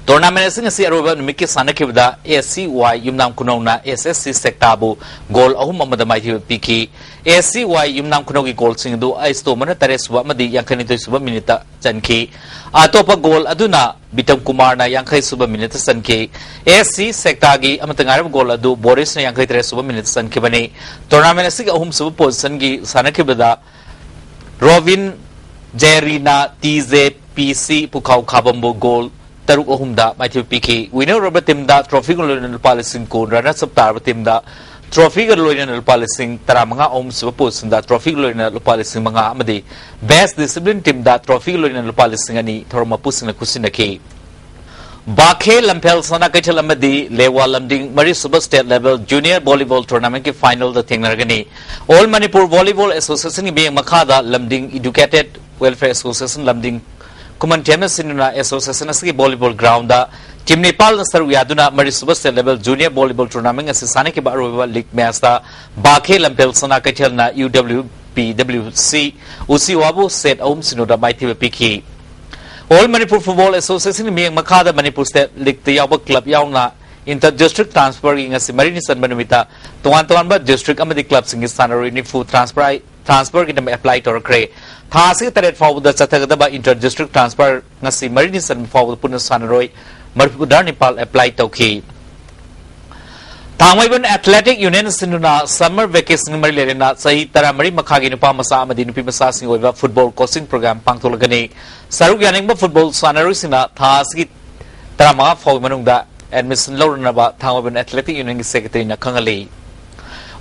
Tournament ꯑꯁꯤꯡ ꯑꯁꯤ ꯑꯔꯣꯏꯕ ꯅꯨꯃꯤꯠꯀꯤ ꯁꯥꯟꯅꯈꯤꯕꯗ ꯑꯦꯁ ꯁꯤ ꯋꯥꯏ ꯌꯨꯝꯅꯥꯝ ꯈꯨꯅꯧꯅ ꯑꯦꯁ ꯑꯦꯁ ꯁꯤ ꯁꯦꯛꯇꯥꯕꯨ ꯒꯣꯜ ꯑꯍꯨꯝ ꯑꯃꯗ ꯃꯥꯏꯊꯤꯕ ꯄꯤꯈꯤ꯫ ꯑꯦꯁ ꯁꯤ ꯋꯥꯏ ꯌꯨꯝꯅꯥꯝ ꯈꯨꯅꯧꯒꯤ ꯒꯣꯜꯁꯤꯡ ꯑꯗꯨ ꯑꯩꯁ ꯇꯣꯝꯕꯅ ꯇꯔꯦꯠ ꯁꯨꯕ ꯑꯃꯗꯤ ꯌꯥꯡꯈꯩ ꯅꯤꯊꯣꯏ ꯁꯨꯕ ꯃꯤꯅꯤꯠꯇ ꯆꯟꯈꯤ꯫ ꯑꯇꯣꯞꯄ ꯒꯣꯜ ꯑꯗꯨꯅ ꯕꯤꯇꯝ ꯀꯨꯃꯥꯔꯅ ꯌꯥꯡꯈꯩ ꯁꯨꯕ ꯃꯤꯅꯤꯠꯇ ꯆꯟꯈꯤ꯫ ꯑꯦꯁ ꯁꯤ ꯁꯦꯛꯇꯥꯒꯤ ꯑꯃꯠꯇ ꯉꯥꯏꯔꯕ ꯒꯣꯜ ꯑꯗꯨ ꯕꯣꯔꯤꯁꯅ ꯌꯥꯡꯈꯩ ꯇꯔꯦꯠ ꯁꯨꯕ ꯃꯤꯅꯤꯠꯇ ꯆꯟꯈꯤꯕꯅꯤ꯫ Tournament ꯑꯁꯤꯒꯤ ꯑꯍꯨꯝꯁꯨꯕ ꯄꯣꯖꯤꯁꯟꯒꯤ ꯁꯥꯟꯅꯈꯤꯕꯗ ꯔꯣꯕꯤꯟ ꯖꯦꯔꯤꯅ ꯇꯤ ꯖꯦ ꯄꯤ ꯁꯤ ꯄꯨꯈꯥꯎ ꯈꯥꯕꯝꯕꯨ ꯒꯣꯜ ꯇꯔꯨꯛ ꯑꯍꯨꯝꯗ ꯃꯥꯏꯊꯤꯕ ꯄꯤꯈꯤ꯫ Winner ꯑꯣꯏꯕ ꯇꯤꯝꯗ trophyꯒ ꯂꯣꯏꯅꯅ ꯂꯨꯄꯥ ꯂꯤꯁꯤꯡ ꯀꯨꯟ, runners up ꯇꯥꯔꯕ ꯇꯤꯝꯗ trophyꯒ ꯂꯣꯏꯅꯅ ꯂꯨꯄꯥ ꯂꯤꯁꯤꯡ ꯇꯔꯥꯃꯉꯥ, ꯑꯍꯨꯝꯁꯨꯕ ꯄꯣꯖꯤꯁꯟꯗ trophyꯒ ꯂꯣꯏꯅꯅ ꯂꯨꯄꯥ ꯂꯤꯁꯤꯡ ꯃꯉꯥ ꯑꯃꯗꯤ best discipline ꯇꯤꯝꯗ trophyꯒ ꯂꯣꯏꯅꯅ ꯂꯨꯄꯥ ꯂꯤꯁꯤꯡ ꯑꯅꯤ ꯊꯧꯔꯝ ꯃꯄꯨꯁꯤꯡꯅ ꯈꯨꯠꯁꯤꯟꯅꯈꯤ꯫ ꯕꯥꯈꯦ ꯂꯝꯐꯦꯜ ꯁꯅꯥ ꯀꯩꯊꯦꯜ ꯑꯃꯗꯤ ꯂꯦꯋꯥ ꯂꯝꯗꯤꯡ ꯃꯔꯤꯁꯨꯕ state level junior volleyball tournamentꯀꯤ finalꯗ ꯊꯦꯡꯅꯔꯒꯅꯤ꯫ All Manipur Volleyball Associationꯒꯤ ꯃꯤꯠꯌꯦꯡ ꯃꯈꯥꯗ ꯂꯝꯗꯤꯡ Educated Welfare Association ꯂꯝꯗꯤꯡ ꯈꯨꯃꯟ ꯊꯦꯝꯅ ꯁꯤꯟꯗꯨꯅ association ꯑꯁꯤꯒꯤ volleyball groundꯗ team ꯅꯤꯄꯥꯜꯅ ꯁꯔꯨꯛ ꯌꯥꯗꯨꯅ ꯃꯔꯤꯁꯨꯕ state level junior volleyball tournament ꯑꯁꯤ ꯁꯥꯟꯅꯈꯤꯕ ꯑꯔꯣꯏꯕ league matchꯇ ꯕꯥꯈꯦ ꯂꯝꯐꯦꯜ ꯁꯅꯥ ꯀꯩꯊꯦꯜꯅ ꯌꯨ ꯗꯕ꯭ꯂꯤꯎ ꯄꯤ ꯗꯕ꯭ꯂꯤꯎ ꯁꯤ ꯎꯁꯤꯋꯥꯕꯨ set ꯑꯍꯨꯝ ꯁꯤꯅꯣꯗ ꯃꯥꯏꯊꯤꯕ ꯄꯤꯈꯤ꯫ All Manipur Football Associationꯒꯤ ꯃꯤꯠꯌꯦꯡ ꯃꯈꯥꯗ ꯃꯅꯤꯄꯨꯔ state leagueꯇ ꯌꯥꯎꯕ club ꯌꯥꯎꯅ inter district transferꯒꯤ ꯉꯁꯤ ꯃꯔꯤꯅꯤ ꯆꯟꯕ ꯅꯨꯃꯤꯠꯇ ꯇꯣꯉꯥꯟ ꯇꯣꯉꯥꯟꯕ district ꯑꯃꯗꯤ clubꯁꯤꯡꯒꯤ ꯁꯥꯟꯅꯔꯣꯏ ꯅꯤꯐꯨ transfer transferꯒꯤꯗꯃꯛ apply ꯇꯧꯔꯛꯈ꯭ꯔꯦ꯫ ꯊꯥ ꯑꯁꯤꯒꯤ ꯇꯔꯦꯠ ꯐꯥꯎꯕꯗ ꯆꯠꯊꯒꯗꯕ inter district transfer ꯉꯁꯤ ꯃꯔꯤꯅꯤ ꯆꯟꯕ ꯐꯥꯎꯕꯗ ꯄꯨꯟꯅ ꯁꯥꯟꯅꯔꯣꯏ ꯃꯔꯤꯐꯨꯇꯔꯥ ꯅꯤꯄꯥꯜ apply ꯇꯧꯈꯤ꯫ ꯊꯥꯡꯃꯩꯕꯟ Athletic Union ꯁꯤꯟꯗꯨꯅ summer vacation ꯃꯔꯤ ꯂꯩꯅꯅ ꯆꯍꯤ ꯇꯔꯥꯃꯔꯤ ꯃꯈꯥꯒꯤ ꯅꯨꯄꯥ ꯃꯆꯥ ꯑꯃꯗꯤ ꯅꯨꯄꯤ ꯃꯆꯥꯁꯤꯡꯒꯤ ꯑꯣꯏꯕ football coaching program ꯄꯥꯡꯊꯣꯛꯂꯒꯅꯤ꯫ ꯁꯔꯨꯛ ꯌꯥꯅꯤꯡꯕ football ꯁꯥꯟꯅꯔꯣꯏꯁꯤꯡꯅ ꯊꯥ ꯑꯁꯤꯒꯤ ꯇꯔꯥꯃꯉꯥ ꯐꯥꯎꯒꯤ ꯃꯅꯨꯡꯗ admission ꯂꯧꯔꯅꯕ ꯊꯥꯡꯃꯩꯕꯟ Athletic Unionꯒꯤ secretaryꯅ ꯈꯪꯍꯜꯂꯤ꯫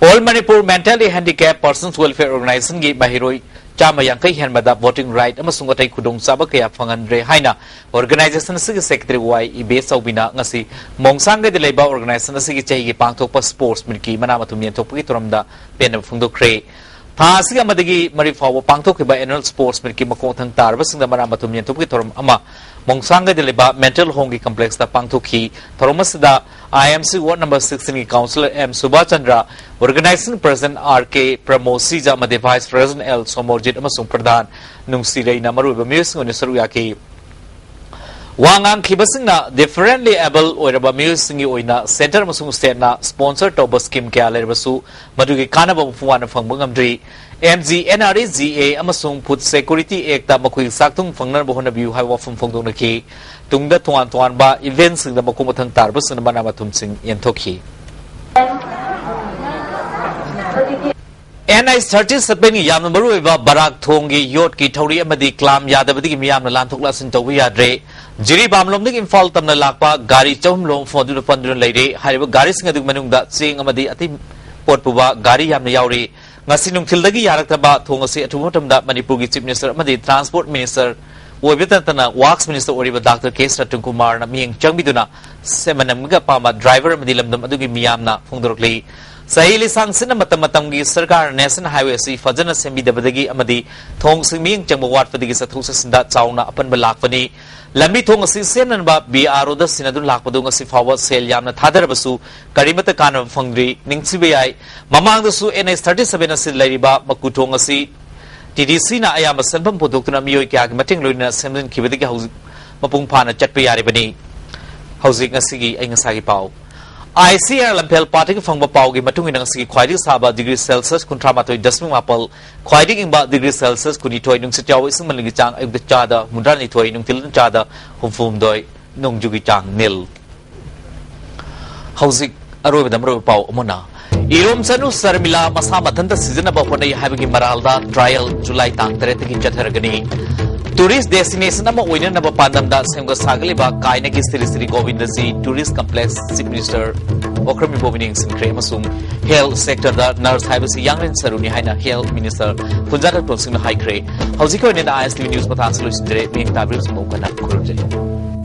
All Manipur Mentally Handicapped Persons Welfare Organizationꯒꯤ ꯃꯍꯩꯔꯣꯏ ꯆꯥꯝꯃ ꯌꯥꯡꯈꯩ ꯍꯦꯟꯕꯗ voting right ꯑꯃꯁꯨꯡ ꯑꯇꯩ ꯈꯨꯗꯣꯡꯆꯥꯕ ꯀꯌꯥ ꯐꯪꯍꯟꯗ꯭ꯔꯦ ꯍꯥꯏꯅ organization ꯑꯁꯤꯒꯤ secretary ꯋꯥꯏ ꯏꯕꯦꯆꯧꯕꯤꯅ ꯉꯁꯤ ꯃꯣꯡꯁꯥꯡꯒꯩꯗ ꯂꯩꯕ organization ꯑꯁꯤꯒꯤ ꯆꯍꯤꯒꯤ ꯄꯥꯡꯊꯣꯛꯄ sports meetꯀꯤ ꯃꯅꯥ ꯃꯊꯨꯝ ꯌꯦꯟꯊꯣꯛꯄꯒꯤ ꯊꯧꯔꯝꯗ ꯄꯦꯟꯅꯕ ꯐꯣꯡꯗꯣꯛꯈ꯭ꯔꯦ꯫ ꯊꯥ ꯑꯁꯤꯒꯤ ꯑꯃꯗꯒꯤ ꯃꯔꯤ ꯐꯥꯎꯕ ꯄꯥꯡꯊꯣꯛꯈꯤꯕ annual sports meetꯀꯤ ꯃꯈꯣꯡ ꯊꯪ ꯇꯥꯔꯕꯁꯤꯡꯗ ꯃꯅꯥ ꯃꯊꯨꯝ ꯌꯦꯟꯊꯣꯛꯄꯒꯤ ꯊꯧꯔꯝ ꯑꯃ ꯃꯣꯡꯁꯥꯡꯒꯩꯗ ꯂꯩꯕ mental homeꯒꯤ complexꯇ ꯄꯥꯡꯊꯣꯛꯈꯤ꯫ ꯊꯧꯔꯝ ꯑꯁꯤꯗ I M C ward number sixteenꯒꯤ councillor M Subhachandra, organization president R K ꯄ꯭ꯔꯃꯣꯁꯤꯖ ꯑꯃꯗꯤ vice president L ꯁꯣꯃꯣꯔꯖꯤꯠ ꯑꯃꯁꯨꯡ ꯄ꯭ꯔꯙꯥꯟ ꯅꯨꯡꯁꯤꯔꯩꯅ ꯃꯔꯨꯑꯣꯏꯕ ꯃꯤꯑꯣꯏꯁꯤꯡ ꯑꯣꯏꯅ ꯁꯔꯨꯛ ꯌꯥꯈꯤ꯫ ꯋꯥ ꯉꯥꯡꯈꯤꯕꯁꯤꯡꯅ differently able ꯑꯣꯏꯔꯕ ꯃꯤꯑꯣꯏꯁꯤꯡꯒꯤ ꯑꯣꯏꯅ centre ꯑꯃꯁꯨꯡ stateꯅ sponsor ꯇꯧꯕ scheme ꯀꯌꯥ ꯂꯩꯔꯕꯁꯨ ꯃꯗꯨꯒꯤ ꯀꯥꯟꯅꯕ ꯃꯄꯨꯡ ꯐꯥꯅ ꯐꯪꯕ ꯉꯝꯗ꯭ꯔꯤ꯫ M G N R E G A ꯑꯃꯁꯨꯡ Food Security Actꯇ ꯃꯈꯣꯏꯒꯤ ꯆꯥꯛꯊꯨꯡ ꯐꯪꯅꯅꯕ ꯍꯣꯠꯅꯕꯤꯌꯨ ꯍꯥꯏꯕ ꯋꯥꯐꯝ ꯐꯣꯡꯗꯣꯛꯅꯈꯤ꯫ ꯇꯨꯡꯗ ꯇꯣꯉꯥꯟ ꯇꯣꯉꯥꯟꯕ eventꯁꯤꯡꯗ ꯃꯈꯣꯡ ꯃꯊꯪ ꯇꯥꯔꯕꯁꯤꯡꯅ ꯃꯅꯥ ꯃꯊꯨꯝꯁꯤꯡ ꯌꯦꯟꯊꯣꯛꯈꯤ꯫ N H thirty sevenꯒꯤ ꯌꯥꯝꯅ ꯃꯔꯨꯑꯣꯏꯕ ꯕꯔꯥꯛ ꯊꯣꯡꯒꯤ ꯌꯣꯠꯀꯤ ꯊꯧꯔꯤ ꯑꯃꯗꯤ clamp ꯌꯥꯗꯕꯗꯒꯤ ꯃꯤꯌꯥꯝꯅ ꯂꯥꯟꯊꯣꯛ ꯂꯥꯟꯁꯤꯟ ꯇꯧꯕ ꯌꯥꯗ꯭ꯔꯦ꯫ ꯖꯤꯔꯤꯕꯥꯝꯂꯣꯝꯗꯒꯤ ꯏꯝꯐꯥꯜ ꯇꯝꯅ ꯂꯥꯛꯄ ꯒꯥꯔꯤ ꯆꯍꯨꯝ ꯂꯣꯝ ꯐꯣꯟꯗꯨꯅ ꯄꯟꯗꯨꯅ ꯂꯩꯔꯦ꯫ ꯍꯥꯏꯔꯤꯕ ꯒꯥꯔꯤꯁꯤꯡ ꯑꯗꯨꯒꯤ ꯃꯅꯨꯡꯗ ꯆꯦꯡ ꯑꯃꯗꯤ ꯑꯇꯩ ꯄꯣꯠ ꯄꯨꯕ ꯒꯥꯔꯤ ꯌꯥꯝꯅ ꯌꯥꯎꯔꯤ꯫ ꯉꯁꯤ ꯅꯨꯡꯊꯤꯜꯗꯒꯤ ꯌꯥꯔꯛꯇꯕ ꯊꯣꯡ ꯑꯁꯤ ꯑꯊꯨꯕ ꯃꯇꯝꯗ ꯃꯅꯤꯄꯨꯔꯒꯤ Chief Minister ꯑꯃꯗꯤ Transport Minister ꯑꯣꯏꯕꯇ ꯅꯠꯇꯅ Works Minister ꯑꯣꯏꯔꯤꯕ Doctor K Satyakumar ꯅ ꯃꯤꯠꯌꯦꯡ ꯆꯪꯕꯤꯗꯨꯅ ꯁꯦꯝꯅꯅꯕꯒꯤ ꯑꯄꯥꯝꯕ driver ꯑꯃꯗꯤ ꯂꯝꯗꯝ ꯑꯗꯨꯒꯤ ꯃꯤꯌꯥꯝꯅ ꯐꯣꯡꯗꯣꯔꯛꯂꯤ꯫ ꯆꯍꯤ ꯂꯤꯁꯥꯡ ꯁꯤꯠꯅ ꯃꯇꯝ ꯃꯇꯝꯒꯤ ꯁꯔꯀꯥꯔꯅ National Highway ꯑꯁꯤ ꯐꯖꯅ ꯁꯦꯝꯕꯤꯗꯕꯗꯒꯤ ꯑꯃꯗꯤ ꯊꯣꯡꯁꯤꯡ ꯃꯤꯠꯌꯦꯡ ꯆꯪꯕ ꯋꯥꯠꯄꯗꯒꯤ ꯆꯠꯊꯣꯛ ꯆꯠꯁꯤꯟꯗ ꯆꯥꯎꯅ ꯑꯄꯟꯕ ꯂꯥꯛꯄꯅꯤ꯫ ꯂꯝꯕꯤ ꯊꯣꯡ ꯑꯁꯤ ꯁꯦꯝꯅꯅꯕ B R O ꯗ ꯁꯤꯟꯅꯗꯨꯅ ꯂꯥꯛꯄꯗꯨ ꯉꯁꯤ ꯐꯥꯎꯕ ꯁꯦꯜ ꯌꯥꯝꯅ ꯊꯥꯗꯔꯕꯁꯨ ꯀꯔꯤꯃꯠꯇ ꯀꯥꯟꯅꯕ ꯐꯪꯗ꯭ꯔꯤ꯫ ꯅꯤꯡꯁꯤꯡꯕ ꯌꯥꯏ, ꯃꯃꯥꯡꯗꯁꯨ N H thirty seven ꯑꯁꯤꯗ ꯂꯩꯔꯤꯕ ꯃꯀꯨ ꯊꯣꯡ ꯑꯁꯤ T D C ꯅ ꯑꯌꯥꯝꯕ ꯁꯦꯟꯐꯝ ꯄꯨꯊꯣꯛꯇꯨꯅ ꯃꯤꯑꯣꯏ ꯀꯌꯥꯒꯤ ꯃꯇꯦꯡ ꯂꯣꯏꯅꯅ ꯁꯦꯝꯖꯤꯟꯈꯤꯕꯗꯒꯤ ꯍꯧꯖꯤꯛ ꯃꯄꯨꯡ ꯐꯥꯅ ꯆꯠꯄ ꯌꯥꯔꯤꯕꯅꯤ꯫ ꯍꯧꯖꯤꯛ ꯉꯁꯤꯒꯤ ꯑꯏꯪ ꯑꯁꯥꯒꯤ ꯄꯥꯎ꯫ I C R ꯂꯝꯐꯦꯜ ꯄꯥꯠꯇꯒꯤ ꯐꯪꯕ ꯄꯥꯎꯒꯤ ꯃꯇꯨꯡ ꯏꯟꯅ ꯉꯁꯤꯒꯤ ꯈ꯭ꯋꯥꯏꯗꯒꯤ ꯁꯥꯕ degree Celsius ꯀꯨꯟꯊ꯭ꯔꯥ ꯃꯥꯊꯣꯏ ꯗꯁꯃꯤꯛ ꯃꯥꯄꯜ, ꯈ꯭ꯋꯥꯏꯗꯒꯤ ꯏꯪꯕ degree Celsius ꯀꯨꯟꯅꯤꯊꯣꯏ, ꯅꯨꯡꯁꯤꯠ ꯌꯥꯎꯕ ꯏꯁꯤꯡ ꯃꯅꯤꯜꯒꯤ ꯆꯥꯡ ꯑꯌꯨꯛꯇ ꯆꯥꯗ ꯍꯨꯝꯗ꯭ꯔꯥ ꯅꯤꯊꯣꯏ, ꯅꯨꯡꯊꯤꯜꯗ ꯆꯥꯗ ꯍꯨꯝꯐꯨ ꯍꯨꯝꯗꯣꯏ, ꯅꯣꯡꯖꯨꯒꯤ ꯆꯥꯡ ꯅꯤꯜ꯫ ꯍꯧꯖꯤꯛ ꯑꯔꯣꯏꯕꯗ ꯃꯔꯨꯑꯣꯏꯕ ꯄꯥꯎ ꯑꯃꯅ, ꯏꯔꯣꯝꯆꯅꯨ ꯁꯔꯃꯤꯂꯥ ꯃꯁꯥ ꯃꯊꯟꯇ ꯁꯤꯖꯤꯟꯅꯕ ꯍꯣꯠꯅꯩ ꯍꯥꯏꯕꯒꯤ ꯃꯔꯥꯜꯗ trial July ꯇꯥꯡ ꯇꯔꯦꯠꯇꯒꯤ ꯆꯠꯊꯔꯒꯅꯤ꯫ Tourist destination ꯑꯃ ꯑꯣꯏꯅꯅꯕ ꯄꯥꯟꯗꯝꯗ ꯁꯦꯝꯒꯠ ꯁꯥꯒꯠꯂꯤꯕ ꯀꯥꯏꯅꯒꯤ Shri Shri Govindaji Tourist Complex Chief Minister Okram ꯏꯕꯣꯕꯤꯅ ꯌꯦꯡꯁꯤꯟꯈ꯭ꯔꯦ ꯑꯃꯁꯨꯡ health sector ꯗ nurse ꯍꯥꯏꯕꯁꯤ ꯌꯥꯡꯂꯦꯟ ꯁꯔꯨꯅꯤ ꯍꯥꯏꯅ health minister ꯈꯨꯟꯖꯥ ꯊꯣꯟꯁꯤꯡꯅ ꯍꯥꯏꯈ꯭ꯔꯦ꯫ ꯍꯧꯖꯤꯛꯀꯤ ꯑꯣꯏꯅꯗꯤ I S T V news ꯃꯇꯥꯡꯁꯤ ꯂꯣꯏꯁꯤꯟꯖꯔꯦ꯫ ꯃꯤꯠꯌꯦꯡ ꯇꯥꯕꯤꯔꯤꯕꯁꯤꯡ ꯃꯈꯣꯏꯅ ꯈꯨꯔꯨꯝꯖꯔꯤ꯫